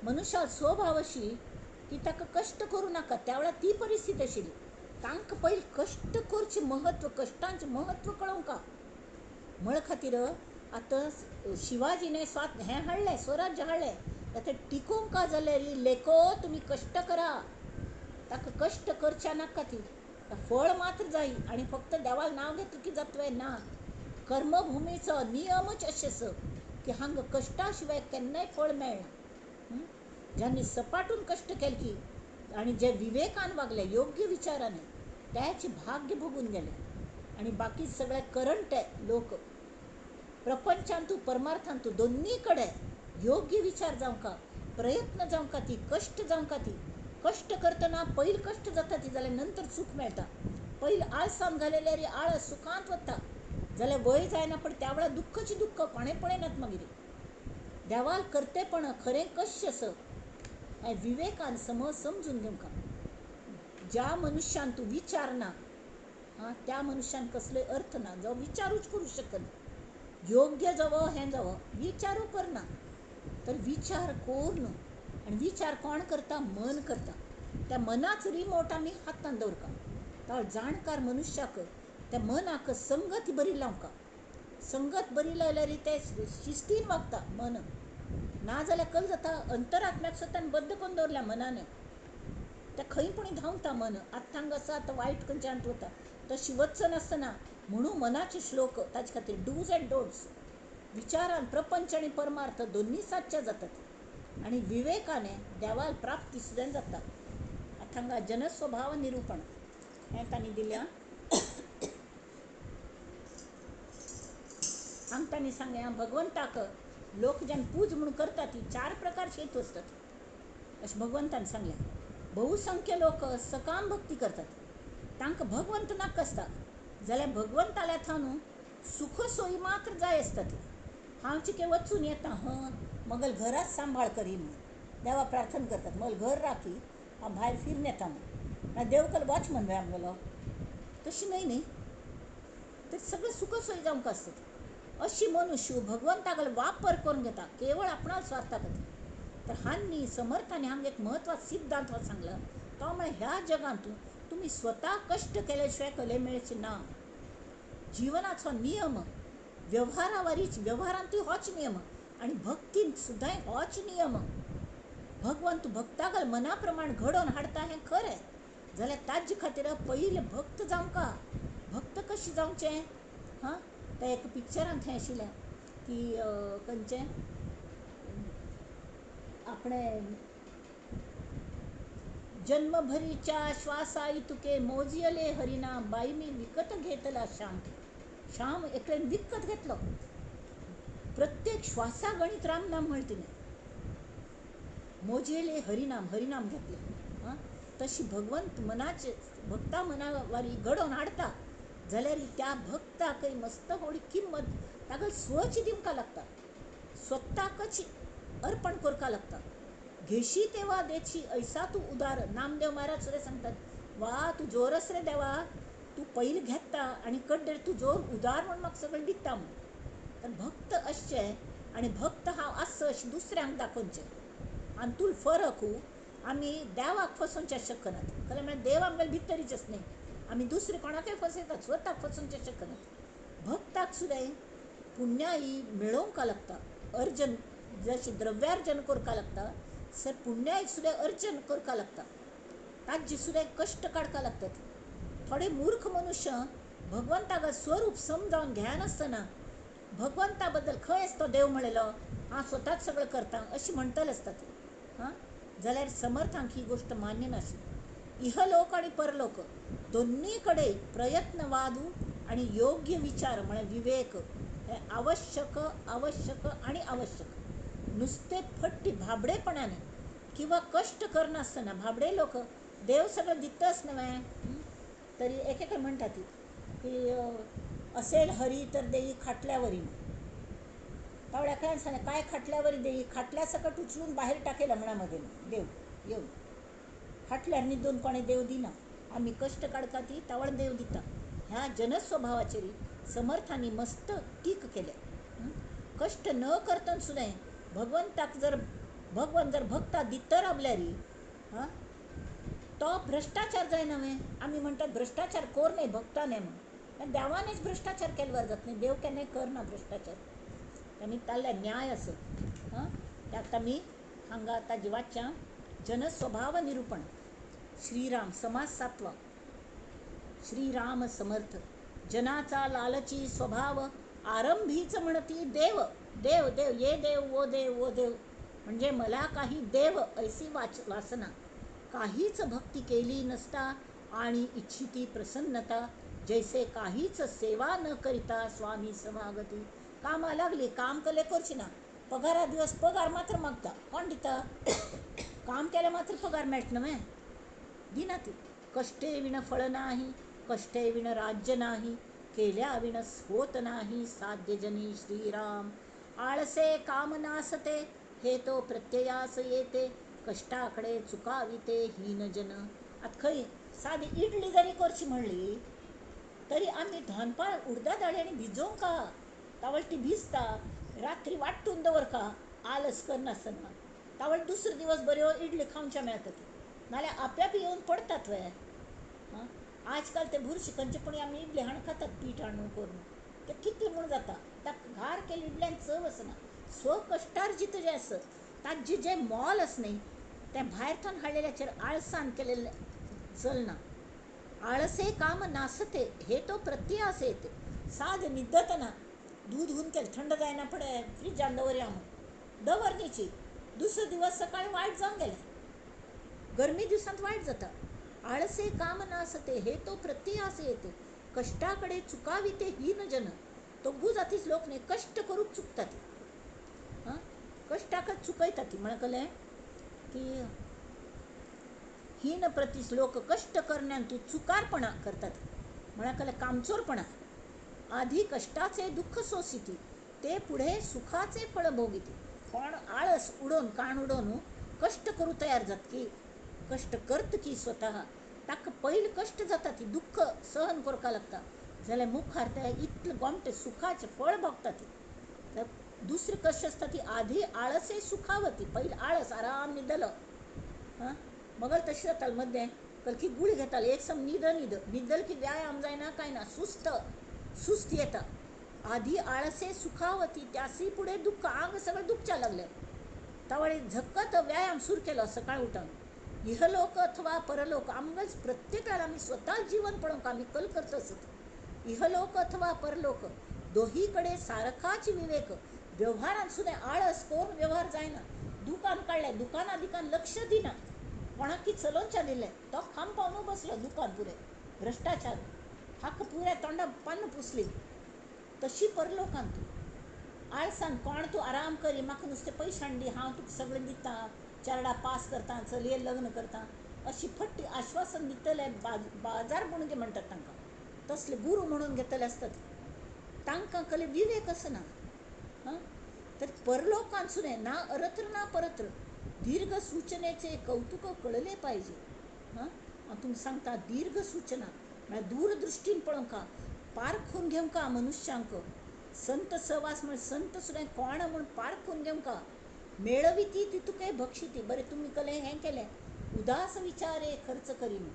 मनुष्या स्वभाव अशी की ताका कश्ट करूं नाका. त्या वेळार ती परिस्थिती आशिल्ली. तांकां पयलीं कश्ट करचें म्हत्व, कश्टांचें म्हत्व कळोवंका म्हळ खातीर आतां शिवाजीने स्वात हें हाडलें, स्वराज्य हाडलें. आतां टिकोवंका जाल्यार लेखो तुमी कश्ट करा, ताका कश्ट करच्या नाका ती फळ मात्र जाय आनी फक्त देवाक नांव घेतलें की जातलें ना. कर्मभुमीचो नियमच अशें आसा की हांगा कश्टा शिवाय केन्नाय फळ मेळना. ज्यांनी सपाटून कश्ट केले की आनी जे विवेकान वागले, योग्य विचाराने, त्याचे भाग्य भोगून गेले. आनी बाकी सगळे करंटे लोक प्रपंचांतू परमार्थांतू दोन्ही कडे योग्य विचार जावंका, प्रयत्न जावंका, ती कश्ट जावंका. ती कश्ट करतना पयलीं कश्ट जाता ती जाल्यार नंतर सूख मेळटा. पयलीं आळसान घालेल्यार आळस सुखांत वता जाल्यार वय जायना, पण त्या वेळार दुख्खची दुख्ख कोणें पळयनात. मागीर देवाल करतेपण खरें कश्ट आसा हें विवेकान समज समजून घेवंका. ज्या मनुष्यान तूं विचार ना, हां, त्या मनुष्यान कसलोय अर्थ ना, जो विचारूच करूं शकना. योग्य जावो हें जावो विचारू करना, तर विचार करून. आनी विचार कोण करता? मन करता. त्या मनाच रिमोट आमी हातान दवरका. तो जाणकार मनुष्याक त्या मनाक संगत बरी लावंका. संगत बरी लायल्यार ते शिस्तीन वागता मन. ना जाल्यार कल जाता अंतरात्म्याक स्वतान बद्द करून दवरल्या मनान, त्या खंय पूण धांवता मन. आतां हांगा आसा, आतां वायट खंयच्यान वता, तशी वचनासतना नासतना. म्हणून मनाचे श्लोक ताचे खातीर डूज अँड डोंट्स. विचारान प्रपंच आनी परमार्थ दोन्ही सादचे जातात आनी विवेकाने देवाल प्राप्ती सुद्दां जाता. आतां हांगा जनस्वभाव निरूपण हें तांणी दिल्या. हांगा तांणी सांगलें भगवंताक लोक जेन्ना पूज म्हूण करतात ती चार प्रकारचे हेतू आसतात अशें भगवंतान सांगलें. बहुसंख्य लोक सकाम भक्ती करतात, तांकां भगवंत नाका आसता. जाल्यार भगवंताल्या थावन सुख सोयी मात्र जाय आसता. ती हांव चिके वचून येता, हं मगल घरात सांबाळ करी म्हणून देवा प्रार्थना करतात, मगल घर राखी हांव भायर फिरून येता म्हणून. देव कल वॉचमन बाय आमगेलो, तशी न्हय न्ही, तर सगळे सुख सोयी जावंक आसतात. अशी मनुष्य भगवंतागल वापर करून घेता केवळ आपणा स्वार्था खातीर. तर हांनी समर्थांनी हांगा एक म्हत्वाचो सिद्धांत हो सांगला. तो म्हळ्यार ह्या जगांत तुमी स्वता कश्ट केले शिवाय कले मेळचे ना. जिवनाचो नियम व्यवहारावरीच, व्यवहारांतूय होच नियम आनी भक्तींत सुद्दां होच नियम. भगवंत भक्तागल मना प्रमाण घडोवन हाडटा हें खरें, जाल्यार ताजे खातीर पयलें भक्त जावंका. भक्त कशें जावचें? हां, त्या एका पिक्चरान थंय आशिल्लें की खंयचें आपणें जन्मभरीच्या श्वासा इतुके मोजयले हरिनाम बाई मी विकत घेतला श्याम. श्याम एकल्यान विकत घेतलो. प्रत्येक श्वासा गणित रामनाम म्हळें तिणें. मोजयले हरिनाम, हरिनाम घेतलें. हां, तशी भगवंत मनाचे भक्ता मनावारी घडोवन हाडटा जाल्यार त्या भक्ताकय मस्त व्हडली किंमत ताका स्वच दिवंक लागता, स्वताकच अर्पण करपाक लागता. घेशी तेवा देशी ऐसा तूं उदार. नामदेव महाराज सुद्दां सांगतात, वा तूं जोरस रे देवा, तूं पयलीं घेता आनी कड्डेर तूं जोर उदार म्हूण म्हाका सगळें दिता म्हूण. तर भक्त आसचे आनी भक्त हांव आसचो अशें दुसऱ्यांक दाखोवचें. आनी तुल फरक आमी देवाक फसोवचें शकनात, खरें म्हळ्यार देव आमगेले भितरीच न्ही, आमी दुसरे कोणाकय फसयतात, स्वताक फसोवचें शकनात. भक्ताक सुद्दां पुण्याई मेळोवंक लागता, अर्जन जशें द्रव्यार्जन करपाक लागता सर पुण्याई सुद्दां अर्जन करपाक लागता, ताजे सुद्दां कश्ट काडपाक लागतात. थोडे मूर्ख मनुष्य भगवंताक स्वरूप समजावन घेनासतना भगवंता बद्दल खंय आसतो देव म्हणलेलो, हांव स्वताच सगळें करता अशें म्हणटले आसतात. हां, जाल्यार समर्थांक ही गोश्ट मान्य नाशिल्ली. इहलोक आनी परलोक दोन्ही कडेन प्रयत्नवादू आनी योग्य विचार म्हळ्यार विवेक हे आवश्यक आवश्यक आनी आवश्यक. नुस्ते फट्टी भाबडेपणाने किंवा कश्ट करनासतना भाबडे लोक देव सगळं दितच नव्हे. तरी एक एक म्हणतात की असेल हरी तर देई खाटल्यावरी. तावड्या एकल्यान सांगलें, काय खाटल्यावरी देई, खाटल्या सकट उचलून बाहेर टाकेल अंगणामध्ये देव येवन. खाटल्यार न्हिदून कोणें देव दिना, आमी कश्ट काडटा ती तावळ देव दिता. ह्या जनस्वभावाचेर समर्थांनी मस्त टीक केल्या. कश्ट न करतना सुद्दां भगवंताक जर भगवंत जर भक्ता दित रावल्यारी हां तो भ्रश्टाचार जायना न्हय. आमी म्हणटात भ्रश्टाचार कर न्हय भक्ता न्हय म्हूण, देवानच भ्रश्टाचार केल्यार जाता न्हय, देव केन्नाय करना भ्रश्टाचार. आमी ताल्ल्या न्याय आसो. हां, आतां आमी हांगा ताजें वाचया जनस्वभाव निरुपण. श्रीराम समास सातवा. श्रीराम समर्थ. जनाचा लालची स्वभाव आरंभीच म्हणती देव देव देव, ये देव वो देव वो देव, म्हणजे मला काही देव ऐसी वासना. काहीच भक्ती केली नसता आणि इच्छिती प्रसन्नता, जैसे काहीच सेवा न करिता स्वामी समागती. कामा लागली काम कले करची ना, पगारा दिवस पगार मात्र मागता, कोण दिता? काम केल्यार मात्र पगार मेळटा न्हय, दिना ती. कष्टे विण फळ नाही, कष्टे विण राज्य नाही, केल्या विण होत नाही साध्य जनी श्रीराम. आळसे काम नासते हे तो प्रत्ययास येते, कष्टाकडे चुकाविते हीन जन. आतां खंय सादी इडली जरी करची म्हणली तरी आमी धनपार उडदा दाळी आनी भिजोवंक तावळ ती भिजता, रात्री वांटून दवरका आलस करनासतना, तावळ दुसरे दिवस बऱ्यो इडली खावच्या मेळटा ती, नाल्यार आप्याप येवन पडतात वे. हां, आजकाल ते भुरशीं खंयचे पूण आमी इडली हाडून खातात, पीठ हाडून करून ते कितले म्हूण जाता, ताका घार केल्ले इडल्यान चव आसना. स्वकश्टार्जित जें आसत ताजें जें मोल आसा न्ही तें भायर थोन हाडलेल्याचेर आळसान केलेलें चलना. आळसे काम नासते हे तो प्रत्ययास येते. साद न्हिदतना दूद हून केलें थंड जायना फुडें फ्रिजान दवरया म्हूण दवरनीची, दुसरो दिवस सकाळी वायट जावन गेलें, गरमी दिवसांत वायट जाता. आळसे काम नासते हे तो प्रत्ययास येते, कष्टाकडे चुकाविते हीन जन. दोगू जातीच लोक न्ही कश्ट करूंक चुकतात. हां, कश्टाक चुकयतात ती म्हळ्यार कळ्ळें की हीन प्रतीस लोक कश्ट करण्यान तूं चुकारपणा करतात, म्हळ्यार कळ्ळें कामचोरपणा. आधी कष्टाचे दुःख सोसिती ते पुढे सुखाचे फळ भोगिती. कोण आळस उडोवन काण उडोवन कश्ट करूं तयार जात की कश्ट करत की स्वतः ताका पयलीं कश्ट जाता ती दुःख सहन करपाक लागता, जाल्यार मुखार ते इतलें गोमटें सुखाचें फळ भोगता ती. दुसरें कशें आसता ती आधी आळसे सुखावती, पयलीं आळस आराम न्हिदलो. हां, मगल तशें जातालें मद्दें कलकी गुळी घेताले, एक सम न्हिद न्हिद न्हिदल की व्यायाम जायना कांय ना, सुस्त सुस्त येता. आधी आळसे सुखावती त्यासी पुढे दुःख, आंग सगळें दुखच्या लागलें. तावळी झक्कत व्यायाम सुरू केलो सकाळी उठून. इहलोक अथवा परलोक आमकां प्रत्येकाला आमी स्वता जीवन पळोवंक आमी कल करत आसत. इहलोक अथवा परलोक दोहीकडे सारखाच विवेक. व्यवहारान सुद्दां आळस करून व्यवहार जायना. दुकान काडलें, दुकाना दिकान लक्ष दिना, कोणाक कितें चलोवच्या दिलें, तो खाम पावून बसलो दुकान पुरें. भ्रश्टाचार हाका पुऱ्या तोंडा पान्न पुसली. तशी परलोकान तूं आळसान कोण तूं आराम करी, म्हाका नुस्तें पयशे हाडून दी, हांव तुका सगळें दितां, चेरडा पास करता, चलये लग्न करता, अशी फट्टी आश्वासन दितले बाजार बुणगे म्हणटात तांकां. तसले गुरू म्हणून घेतले आसतात, तांकां कले विवेक आसना. हां, तर परलोकान सुद्दां ना अरत्र ना परत्र दीर्घ सूचनेचे कौतुक कळले पाहिजे. हां, हांव तुमकां सांगता, दीर्घ सूचना म्हळ्यार दूरदृश्टीन पळोवंका, पारखून घेवंका मनुष्यांक. संत सहवास म्हळ्यार संत सुद्दां कोण म्हूण पारखून घेवंका. मेळविती तितुके भक्षिती. बरें तुमी कलें हें केलें, उदास विचारे खर्च करीन.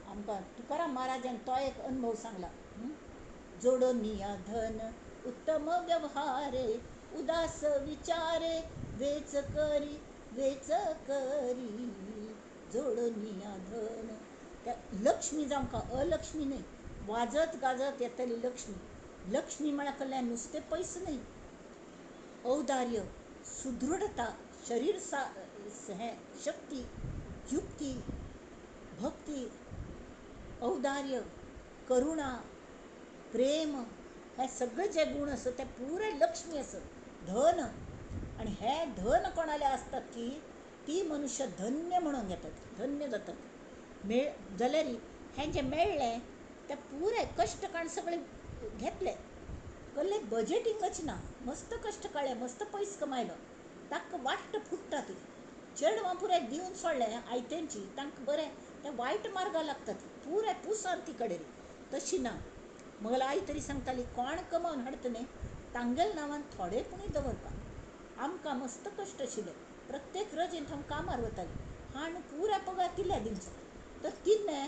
आमकां तुकाराम महाराजान तो एक अनुभव सांगला. जोडोनिया धन उत्तम व्यवहारे उदास विचारे वेच करी वेच करी. जोडोनिया धन, त्या लक्ष्मी जावंका, अलक्ष्मी न्हय, वाजत गाजत येतली लक्ष्मी. लक्ष्मी म्हळ्यार कल्याण नुस्तें पयस न्हय, औदार्य, सुदृढता, शरीर सा हें शक्ती, युक्ती, भक्ती, औदार्य, करुणा, प्रेम, हे सगळे जे गुण आसा ते पुरे लक्ष्मी आसा, धन. आनी हे धन कोणाले आसतात की ती मनुष्य धन्य म्हणून घेतात, धन्य जातात. जाल्यार हें जें मेळ्ळें तें पुरे कश्ट काडून सगळे घेतले, कसलें बजेटिंगच ना, मस्त कश्ट काडले, मस्त पयस कमायलो, ताका वाट्ट फुट्टा ती. चेडवां पुराय दिवन सोडलें आयत्यांची, तांकां बरें ते वायट मार्गा लागतात, पुराय पुसान ती कडेन. तशी ना. मगेली आई तरी सांगताली, कोण कमावन हाडटा न्ही तांगेल्या नांवान थोडे पुणी दवरपा. आमकां मस्त कश्ट आशिल्ले, प्रत्येक रजेंत हांव कामार वतालें, हाण पुराय पगार तिल्या दिवचो. तर तिन्ने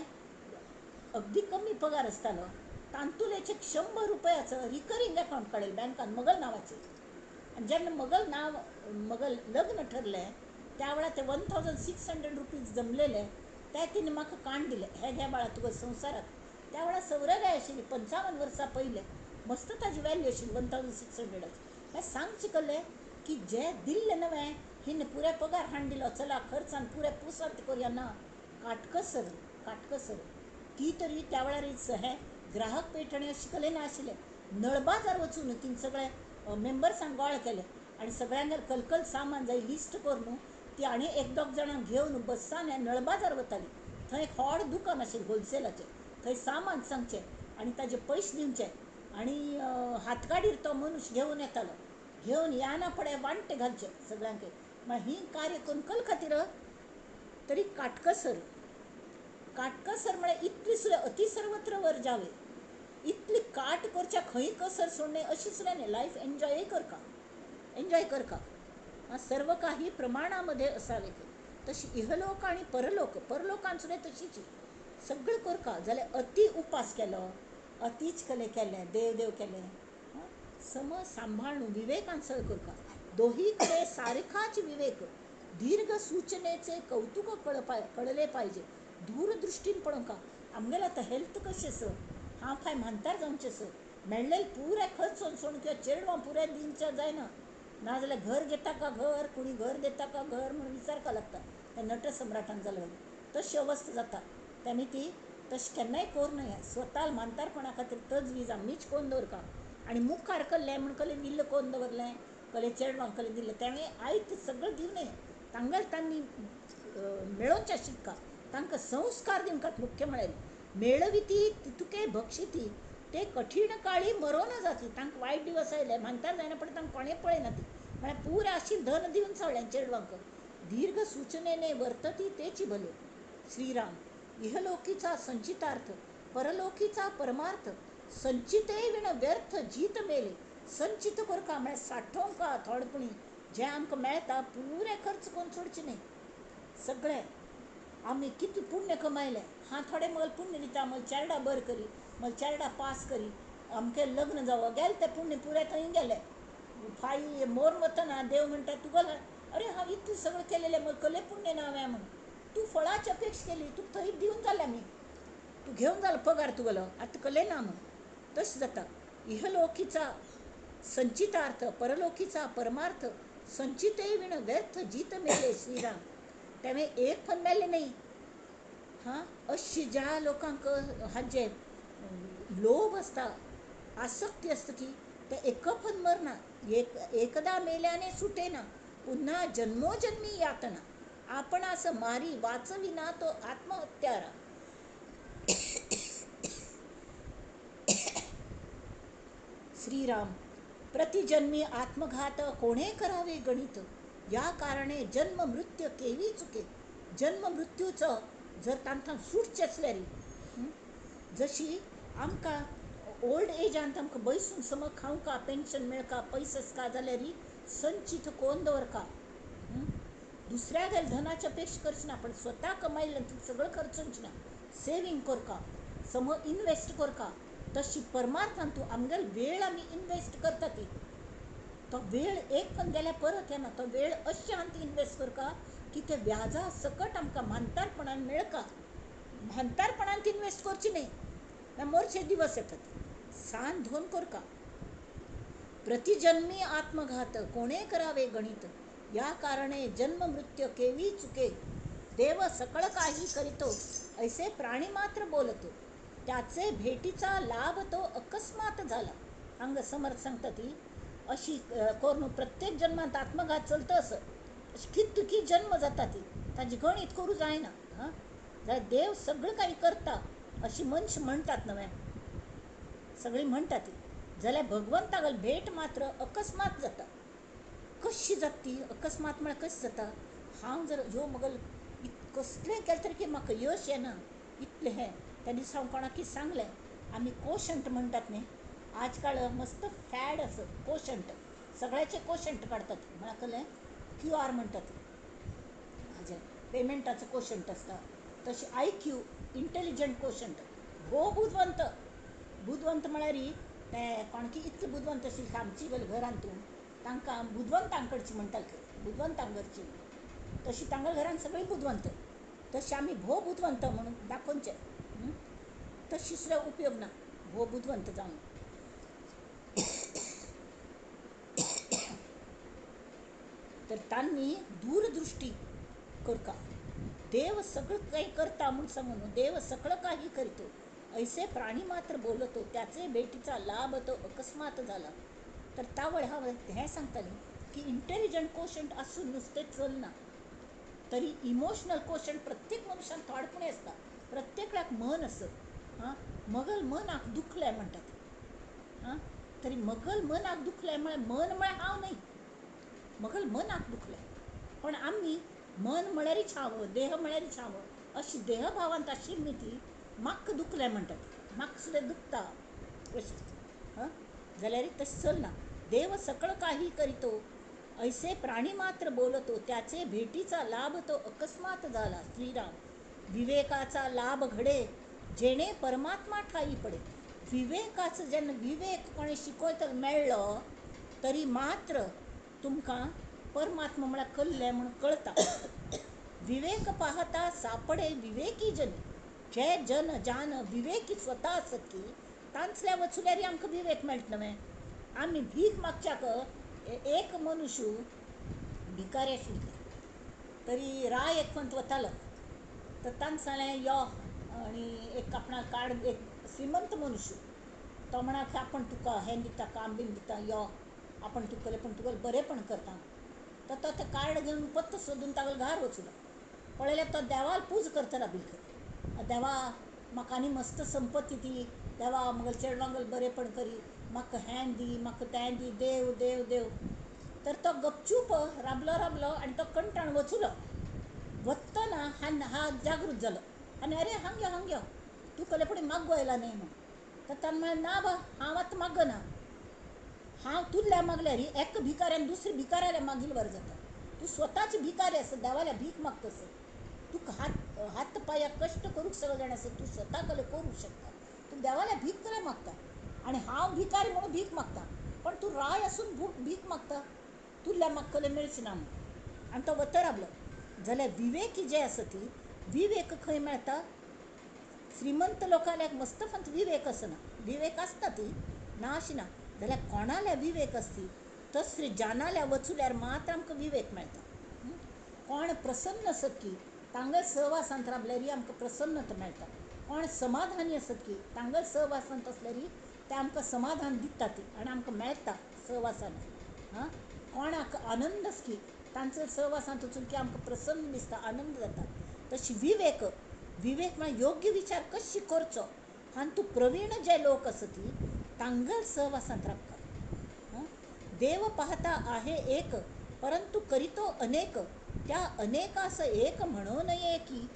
अगदी कमी पगार आसतालो, तांतुलेचे 100 रुपयाचो रिकरींग अकावंट काडलें बँकान मगल नांवाचेर. आनी जेन्ना मगल नांव मगल लग्न ठरलें त्या वेळार ते 1600 रुपीज जमलेले ते तिणें म्हाका काण दिले, हे घे बाळा तुका संवसाराक. त्या वेळार सवरगाय आशिल्ली 55 वर्सां पयलें, मस्त ताजी वॅल्यू आशिल्ली 1600. हें सांगचें कल्लें की जे दिल्लें नवें हिणें पुराय पगार हाडून दिलो, चला खर्चान पुराय पुसांत करुया ना, काटकसर काटकसर. ती तरी त्या वेळार हें ग्राहक पेटणे अशें कले नाशिल्लें. नळबाजार वचून तिणें सगळे मेंबर्सांक गोळ केले आनी सगळ्यांक कलकल सामान जाय लिस्ट करून ती आनी एक दोग जाणांक घेवन बस्सान नळबाजार वताली. थंय एक व्हड दुकान आशिल्लें होलसेलाचें, थंय सामान सांगचें आनी ताजे पयशे दिवचे आनी हातगाडीर तो मनीस घेवन येतालो, घेवन येना फुडें वांटे घालचे सगळ्यांक. म्हळ्यार ही कार्य करून कल खातीर तरी काटकसर. काटकसर म्हळ्यार इतली सुद्दां अति सर्वत्र वर जावे, इतली काट करच्या खंय कसर सोडणे अशी सुद्दां न्ही. लायफ एन्जॉय करका, एन्जॉय करका, सर्व काही प्रमाणामध्ये असावे. तशी इहलोक आणि परलोक, परलोकान सुद्दां तशीच सगळें करका. जाल्यार अति उपास केलो, अतीच कले केलें, देव देव केलें, सम सांभाळून विवेकान सगळें करका. दोहीकडे सारखाच विवेक, दीर्घ सूचनेचे कौतुक कळले पाहिजे. दूरदृश्टीन पळोवंका. आमगेलें आतां हेल्थ कशें आसा, हांव फाय म्हानतार जावचें आसा, मेळ्ळें पुराय खर्च सोडून किंवा चेडवां पुराय दिवचें जायना, नाजाल्यार घर घेता का घर, कोणी घर देता का घर म्हणून विचारपाक लागता. त्या नटसम्राटान जालें तशी अवस्था जाता. तेमी ती तशें केन्नाय करूं नये. स्वता म्हानतारपणा खातीर तजवीज आमीच करून दवरका. आनी मुखार कल्लें म्हूण कलें विल्ल करून दवरलें, कले चेडवांक कलें दिलें, तेणें आयत सगळें दिवं नये. तांगेलें तांणी मेळोवचें शिकका, तांकां संस्कार दिवंक मुख्य म्हळ्यार. मेळविती तितुके भक्षिती, ते कठीण काळी मरोना जाती. तांकां वायट दिवस आयले म्हानतार जायना पण तांकां कोणें पळयना ती, म्हळ्यार पुराय आशिल्लें धन दिवन सोडलें चेडवांक. दीर्घ सूचनेने वर्तती तेची भले. श्रीराम. इहलोकीचा संचितार्थ परलोकीचा परमार्थ, संचिते विण व्यर्थ जीत मेले. संचित करका म्हळ्यार साठोवंका थोडेपणी, जें आमकां मेळटा पुरें खर्च करून सोडचें न्ही सगळें. आमी कितलें पुण्य कमायलें, हांव थोडें मगल पुण्य दिता, मगल चेरडा बरें करी, मगल चेरडा पास करी, अमकें लग्न जावं, गेलें तें पुण्य पुरें थंय गेलें. फाय मोर वतना देव म्हणटा तुगेलें, अरे हांव इतलें सगळें केलेलें, मगल कसलें पुण्य ना हांवें म्हूण. तूं फळाची अपेक्षा केली, तुका थंय दिवन जालें आमी, तूं घेवन जालो पगार तुगेलो, आतां कसलें ना म्हूण. तशें जाता. इहलोकीचा संचितार्थ परलोकीचा परमार्थ संचिते विण व्यर्थ जीत मेले श्रीराम. तेवें एक पण मेलें न्ही. हां, अशी ज्या लोकांक हाजे लोभ आसता, आसक्ती आसता की ते एकपण मरना. एक एकदा मेल्याने सुटेना पुन्हा जन्मोजन्मी यातना. आपणास मारी वाचविना तो आत्महत्यारा. श्रीराम प्रतिजन्मी आत्मघात कोणे करावे गणित. या कारणे जन्म मृत्यू केवी चुके. जन्म मृत्यूचो जर तांकां सुटचें आसल्यार, जशी आमकां ओल्ड एजांत आमकां बैसून समज खावंका पेन्शन मेळका पयसो आसका जाल्यार संचीत कोन्न दवरका. दुसऱ्या गेल धनाची अपेक्षा करची ना, पण स्वता कमायल्लें सगळं खर्चूंक ना, सेवींग करका, समज इनवेस्ट करका. तशी परमार्थान तूं आमगेल वेळ आमी इनवेस्ट करता ती, तो वेळ एक पण गेल्यार परत येना. तो वेळ अशें आमी इनवेस्ट करका की ते व्याजा सकट आमकां म्हानतारपणान मेळका. म्हानतारपणान इनवेस्ट करची न्ही, मोरचे दिवस येतात. सान धोन करका. प्रतिजन्मी आत्मघात कोणे करावे गणित. या कारणे जन्म मृत्यू केवी चुके. देव सकळ काही करीतो ऐसे प्राणी मात्र बोलतो. त्याचे भेटीचा लाभ तो अकस्मात झाला. हांगा समर्थ सांगता ती अशी करून प्रत्येक जन्मात आत्मघात चलता असं अशी कितकी जन्म जाता ती ताजी गणित करूं जायना. हां, जाल्यार देव सगळं काही करता अशी मनश म्हणटात नव्हे, सगळीं म्हणटात ती. जाल्यार भगवंतागल भेट मात्र अकस्मात जाता. कशी जाता ती अकस्मात म्हळ्यार कशी जाता? हांव जर ह्यो मगल कसलें केलें तरी की म्हाका यश येना इतलें हें. त्या दिसा हांव कोणाकूय सांगलें, आमी कोशंट म्हणटात न्ही, आज काल मस्त फॅड आसा कोशंट, सगळ्याचे कोशंट काडटात. म्हळ्यार कसलें क्यू आर म्हणटात, हाजें पेमेंटाचो कोशंट आसता. तशें I Q intelligent quotient. भोव बुदवंत, बुदवंत म्हळ्यार ते कोणकी इतले बुदवंत आशिल्ले आमची घरांत तांकां बुदवंतांकडची म्हणटाले, बुदवंतांकडची. तशी तांगल्या घरांत सगळीं बुदवंत, तशी आमी भोव बुदवंत म्हणून दाखोवचें. तशी सुद्दां उपयोग ना भोव बुदवंत जावन. तर तांणी दूरदृष्टी करका. देव सगळं काही करता म्हणून सांगून देव सगळं काही करतो ऐसे प्राणी मात्र बोलतो. त्याचे भेटीचा लाभ तो अकस्मात झाला. तर तावळ हांव हें सांगतालें की इंटेलिजंट कोशंट आसून नुस्तें चलना, तरी इमोशनल कोशंट प्रत्येक मनशान थोडेपणी आसता. प्रत्येकाक मन आसत. हां, मगल मनाक दुखलें म्हणटात. हां, तरी मगल मनाक दुखलें म्हळ्यार मन म्हळ्यार हांव न्ही, मगल मनाक दुखलें. पण आमी मन म्हळ्यारच हांव, देह म्हळ्यारच हांव अशी देहभावांत आशिल्ली ती म्हाका दुखलें म्हणटात, म्हाका सुद्दां दुखता अशें. हां, जाल्यार तशें चलना. देव सकळ काही करीतो ऐसे प्राणी मात्र बोलतो. त्याचे भेटीचा लाभ तो अकस्मात झाला. श्रीराम विवेकाचा लाभ घडे जेणे परमात्मा ठाई पडे. विवेकाचो जेन्ना विवेक कोणें शिकयतलो मेळ्ळो तरी मात्र तुमकां परमात्मा म्हळ्यार कल्लें म्हूण कळता. विवेक पाहता सापडे विवेकी जन. जे जन जान विवेकी स्वता आसत की तांचल्या वचल्यार आमकां विवेक मेळटा न्हय. आमी भीक मागच्याक एक मनुष्य भिकारी आशिल्लो तरी राय एकवंत वतालो. तर ताणें सांगलें यो आनी एक आपणाक कार्ड, एक श्रीमंत मनुष्य तो म्हणा की आपण तुका हें दिता, काम बीन दिता, यो आपण तुका पण तुका बरेंपण करता. तर तो तें कार्ड घेवन पत्तो सोदून तागेलो घार वचलो. पळयल्यार तो देवाक पूज करता राबिल्लो. देवा म्हाका आनी मस्त संपत्ती दी, देवा म्हगेल्या चेडवांगेल बरेंपण करी, म्हाका हें दी म्हाका तें दी, देव देव देव. तर तो गपचूप राबलो राबलो आनी तो कंटाळ वचुलो. वतना हा जागृत जालो आनी अरे हांग यो हांग यो, तूं कसले फुडें मागो आयला न्ही म्हूण. तर ताणें म्हळें ना बा हांव आतां मागना, हांव तुजल्या मागल्यार एक भिकाऱ्यान दुसऱ्या भिकाऱ्याल्या मागील वर जाता. तूं स्वताच भिकारी आसा, देवाल्या भीक मागता आसा. तुका हात हात पांयाक कश्ट करूंक सगळें जाण आसा, तूं स्वता कसलें करूंक शकता. तूं देवाल्या भीक कसलें मागता आनी हांव भिकारी म्हणून भीक मागता, पण तूं राय आसून भीक मागता, तुजल्या म्हाका कसलें मेळचें ना म्हूण. आनी तो वता राबलो. जाल्यार विवेकी जे आसा ती विवेक खंय मेळटा? श्रीमंत लोकांक मस्तफांत विवेक आसना, विवेक आसता ती ना अशी ना, जाल्यार कोणाल्या विवेक आसती तसले जानाल्या वचुल्यार मात्र आमकां विवेक मेळटा. कोण प्रसन्न आसत की तांगल सहवासांत राबल्यारय आमकां प्रसन्नता मेळटा. कोण समाधानी आसत की तांगल सहवासांत आसल्यारय ते आमकां समाधान दिता ती आनी आमकां मेळटा सहवासान. हां, कोणाक आनंद आसत की तांचो सहवासांत वचून की आमकां प्रसन्न दिसता, आनंद जाता. तशी विवेक, विवेक म्हळ्यार योग्य विचार कशी करचो हातूंत प्रवीण जे लोक आसत तांगल सहवासांत राबता. देव पाहता आहे एक परंतु करीतो अनेक, त्या अनेकास एक म्हणून नये की.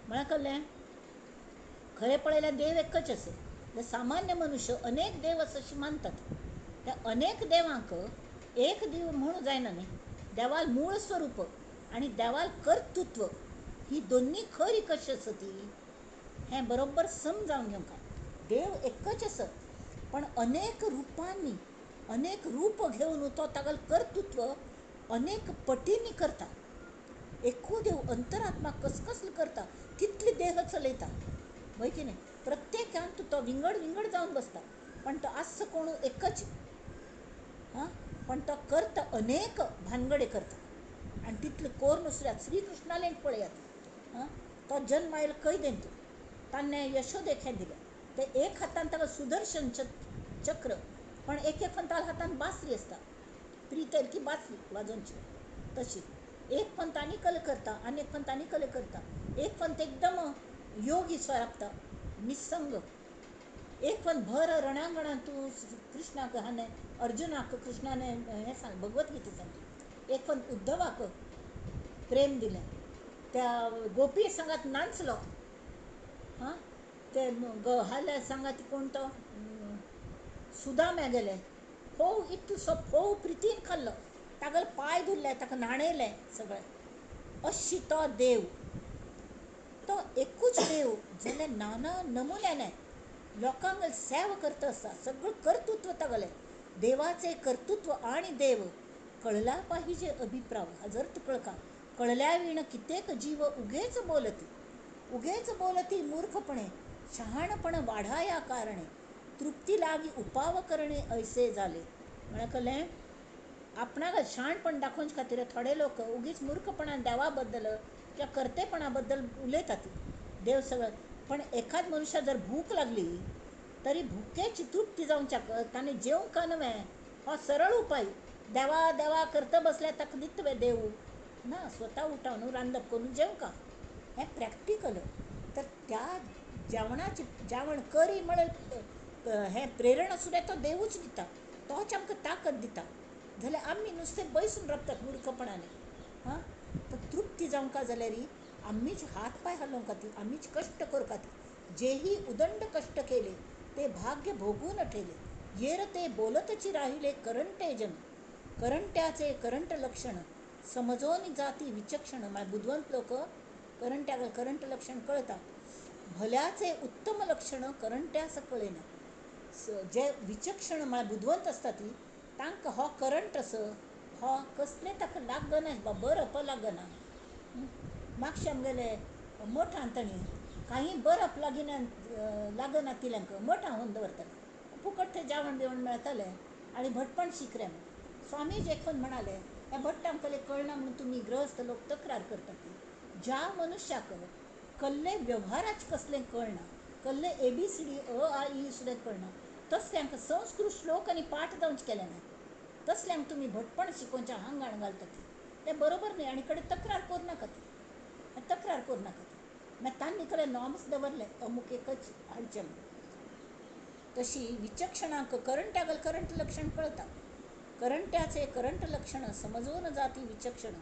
म्हळ्यार कळ्ळें? खरें पळयल्यार देव एकच आसा. सामान्य मनुष्य अनेक देव आसा अशें मानतात. त्या अनेक देवांक एक देव म्हणूं जायना न्ही. देवाल मूळ स्वरूप आनी देवाल कर्तृत्व ही दोन्ही खरी कशी आसा ती हें बरोबर समजावन घेवंक. देव एकच आसा पण अनेक रुपांनी अनेक रूप घेवन तो तागेलें कर्तृत्व अनेक पटींनी करता. एकू देव अंतरात्मा कसकसल करता तितली देह चलयता, वय की न्ही? प्रत्येकांत तो विंगड विंगड जावन बसता पण तो आस कोण एकच. हां, पण तो करता अनेक भानगडे करता आनी तितले कोर सुद्दां श्रीकृष्णालें पळयात. हां, तो जन्म आयलो कैदेंत, ताणें यशोदेक हें दिलें. ते एक हातान ताका सुदर्शन चक्र, पण एक एक पंताल हातान बासरी आसता, प्रीत की बासरी वाजोवची तशी. एक पंत आनी कल करता आनी एक पंत आनी कल करता. एक पंत एकदम योगी स्वरापता निसंग. एक पंत भर रणांगणांत कृष्णाक हाणें अर्जुनाक कृष्णाने हें सांग भगवत गीता सांगली. एक पंत उद्धवाक प्रेम दिलें, त्या गोपी सांगात नाचलो. हां, ते हाल्या सांगात कोण तो सुदाम्या गेले, फोव इतलो फोव प्रितीन खाल्लो, तागेले पांय धुल्ले, ताका न्हाणयलें सगळें. अशी तो देव, तो एकूच देव जाल्यार नाना नमुन्याने लोकांक सेवा करता आसता. सगळें कर्तृत्व तागेलें, देवाचें कर्तृत्व आनी देव कळला पाहिजे अभिप्राव. हाजो अर्थ कळका, कळल्या विण कितेक जीव उगेच बोलती, उगेच बोलती मूर्खपणे, शहाणपण वाढाया कारणे, तृप्ती लागी उपाव करणे ऐसे जाले. म्हळ्यार कळ्ळें? आपणाक शाणपण दाखोवचे खातीर थोडे लोक उगीच मूर्खपणान देवा बद्दल किंवा कर्तेपणा बद्दल उलयतात. देव सगळें, पण एखाद मनशा जर भूक लागली तरी भुकेची तृप्ती जावच्याक ताणें जेवंक न्हय हो सरळ उपाय. देवा देवा करता बसल्यार ताका दितवे देव ना, स्वता उठावन रांदप करून जेवंक, हें प्रॅक्टिकल. तर त्या जेवणाची जेवण करी म्हळ्यार हें प्रेरणा सुद्दां तो देवूच दिता, तोच आमकां ताकद दिता. जाल्यार आमी नुस्तें बैसून राबतात मूर्खपणाने. हां, तर तृप्ती जावंक जाल्यार आमीच हात पांय हालोवंक खातीर, आमीच कश्ट करूंक खातीर. जेही उदंड कश्ट केले ते भाग्य भोगून ठेले, येर ते बोलतची राहिले करंटे जन, करंट्याचे करंट लक्षण समजोनी जाती विचक्षण. म्हळ्यार बुदवंत लोक करंट्याक करंट लक्षण कळटा. भल्याचे उत्तम लक्षण करंट्यास कळना. जे विचक्षण म्हळ्यार बुदवंत आसता ती तांकां हो करंट असो हो कसलें ताका लागना, बरप लागना. मातशें आमगेले मठांत तांणी काही बरप लागीना लागना तिल्यांक मठां व्हरून दवरताले, फुकट थंय जेवण बिवण मेळटालें आनी भटपण शिकरे म्हूण. स्वामीजी एक म्हणाले, ह्या भट्टांक कळना म्हणून तुमी गृहस्थ लोक तक्रार करतात. ज्या मनुष्याक कल्ले व्यवहाराच कसलें कळना, कल्ले ए बी सी डी अ आ इ सुद्दां कळना, तसल्यांक संस्कृत श्लोक आनी पाठ जावचें केलें ना, तसल्यांक तुमी भटपण शिकोवच्या हांगाण घालतात तें बरोबर न्हय. आनी कडेन तक्रार करूं नाकात, तक्रार करूं नाकात. मागीर तांणी कडेन नॉर्म्स दवरले अमूक एकच हाडचें म्हूण. तशी विचक्षणांक करंट्यागल करंट लक्षण कळटा. करंट्याचे करंट लक्षण समजून जाती विचक्षण,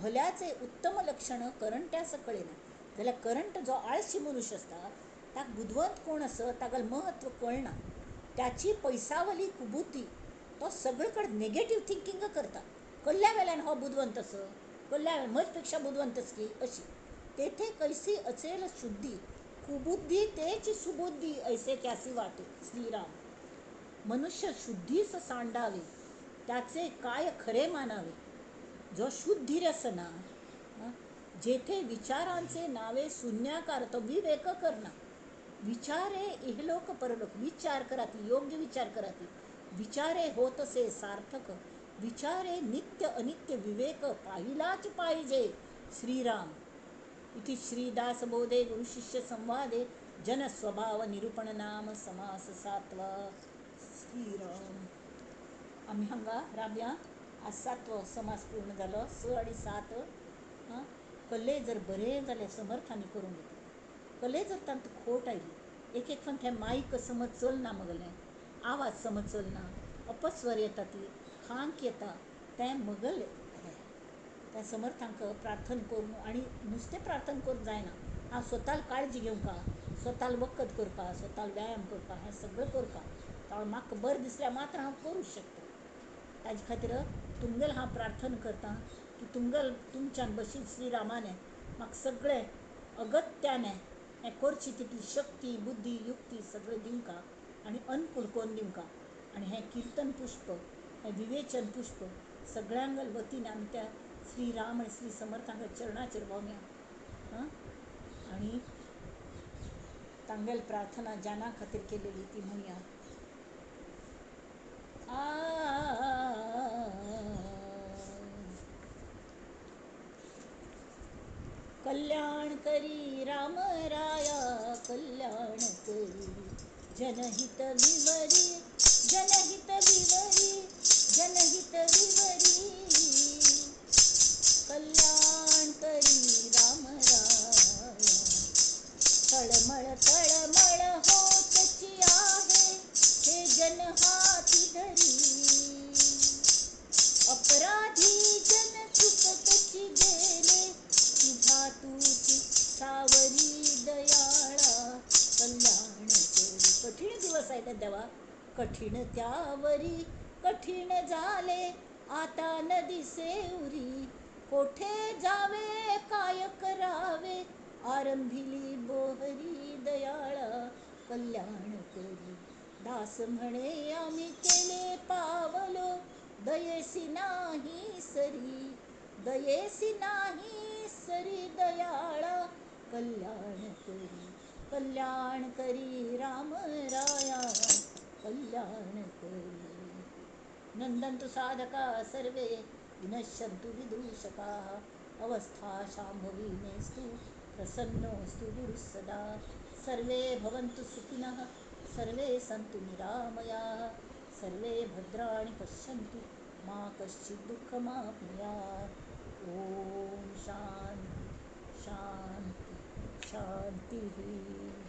भल्याचे उत्तम लक्षण करंट्यास कळना. जाल्यार करंट जो आळशी मनुष्य आसता ताका बुदवंत कोण आसा तागेलें महत्व कळना. त्याची पैसावली कुबुद्धी, तो सगळे कडेन नेगेटीव थिंकींग करता. कल्ल्या वेल्यान हो बुदवंत आसा, कल्ल्या म्हज पेक्षा बुदवंत की अशी. तेथे कैसी अचेल शुद्धी, कुबुद्धी तेच सुबुद्धी ऐसे त्यासी वाटे. श्रीराम. मनुष्य शुद्धीस सांडावे, त्याचे काय खरे मानावे. जो शुद्धीर आसना, जेथे विचारांचे नावे शून्याकार, तो विवेक करना. विचारे इहलोक परलोक, विचार कराती, योग्य विचार कराती, विचारे होतसे सार्थक, विचारे नित्य अनित्य विवेक पाहिलाच पाहिजे श्रीराम. इति श्रीदासबोधे गुरुशिष्य संवादे जन स्वभाव निरूपण नाम समास सातवा. श्रीराम. आमी हांगा राबया. आज सातवो समास पूर्ण जालो, 6 आनी 7. कल्ले जर बरें जालें समर्थांनी करूंक घेतलें, कल्ले जर तांकां खोट आयली, एक एक फावट हें मायक समज चलना, मगलें आवाज समज चलना, अपस्वर येता, ती खांक येता, तें मगलें हें त्या समर्थांक प्रार्थना करून. आनी नुस्तें प्रार्थना करूंक जायना, हांव स्वताक काळजी घेवंका, स्वताक वखद करपा, स्वताक व्यायाम करपा, हें सगळें करपा. तावळ म्हाका बरें दिसल्यार मात्र हांव करूंक शकता. ताजे खातीर तुमगेलें हांव प्रार्थना करतां की तुमगेल तुमच्यान बशीन श्रीरामाने म्हाका सगळें अगत्याने हें करची तितली शक्ती, बुद्धी, युक्ती सगळें दिवंका आनी अनुकूल करून दिवंका. आनी हें किर्तन पुष्प, हें विवेचन पुष्प सगळ्यांक वतीन आमी त्या श्रीराम आनी श्री समर्थांक चरणाचेर पावया आनी तांगेल प्रार्थना ज्ञाना खातीर केलेली ती म्हणया. कल्याण करी राम राया, कल्याण करी, जनहित विवरी, जनहित विवरी, जनहित विवरी, कल्याण करी राम राया. तळमळ तळमळ होतची आहे हे जन हाती धरी, अपराधी जन चुकतची गेले, तुझा तुझी सावरी दयाळा, कल्याण करी. कठीण दिवस आहेत देवा, कठीण त्यावरी कठीण झाले आता न दिसे उरी, कोठे जावे काय करावे, आरंभिली बोहरी दयाळा, कल्याण करी. दास म्हणे आम्ही केले पावलो, दयेसी नाही सरी, दयेसी नाही सरी दयाळा, कल्याण करी, कल्याण करी राम राया, कल्याण करी. नंदंतु साधका सर्वे, विनश्यन्तु विदूषकाः, अवस्था शांभवी मेस्तु, प्रसन्नोऽस्तु गुरुः सदा. सर्वे भवन्तु सुखिनः, सर्वे सन्तु निरामयाः, सर्वे भद्राणि पश्यन्तु, मा कश्चित् दुःखमाप्नुयात्. ॐ शांति शांति शांतिः.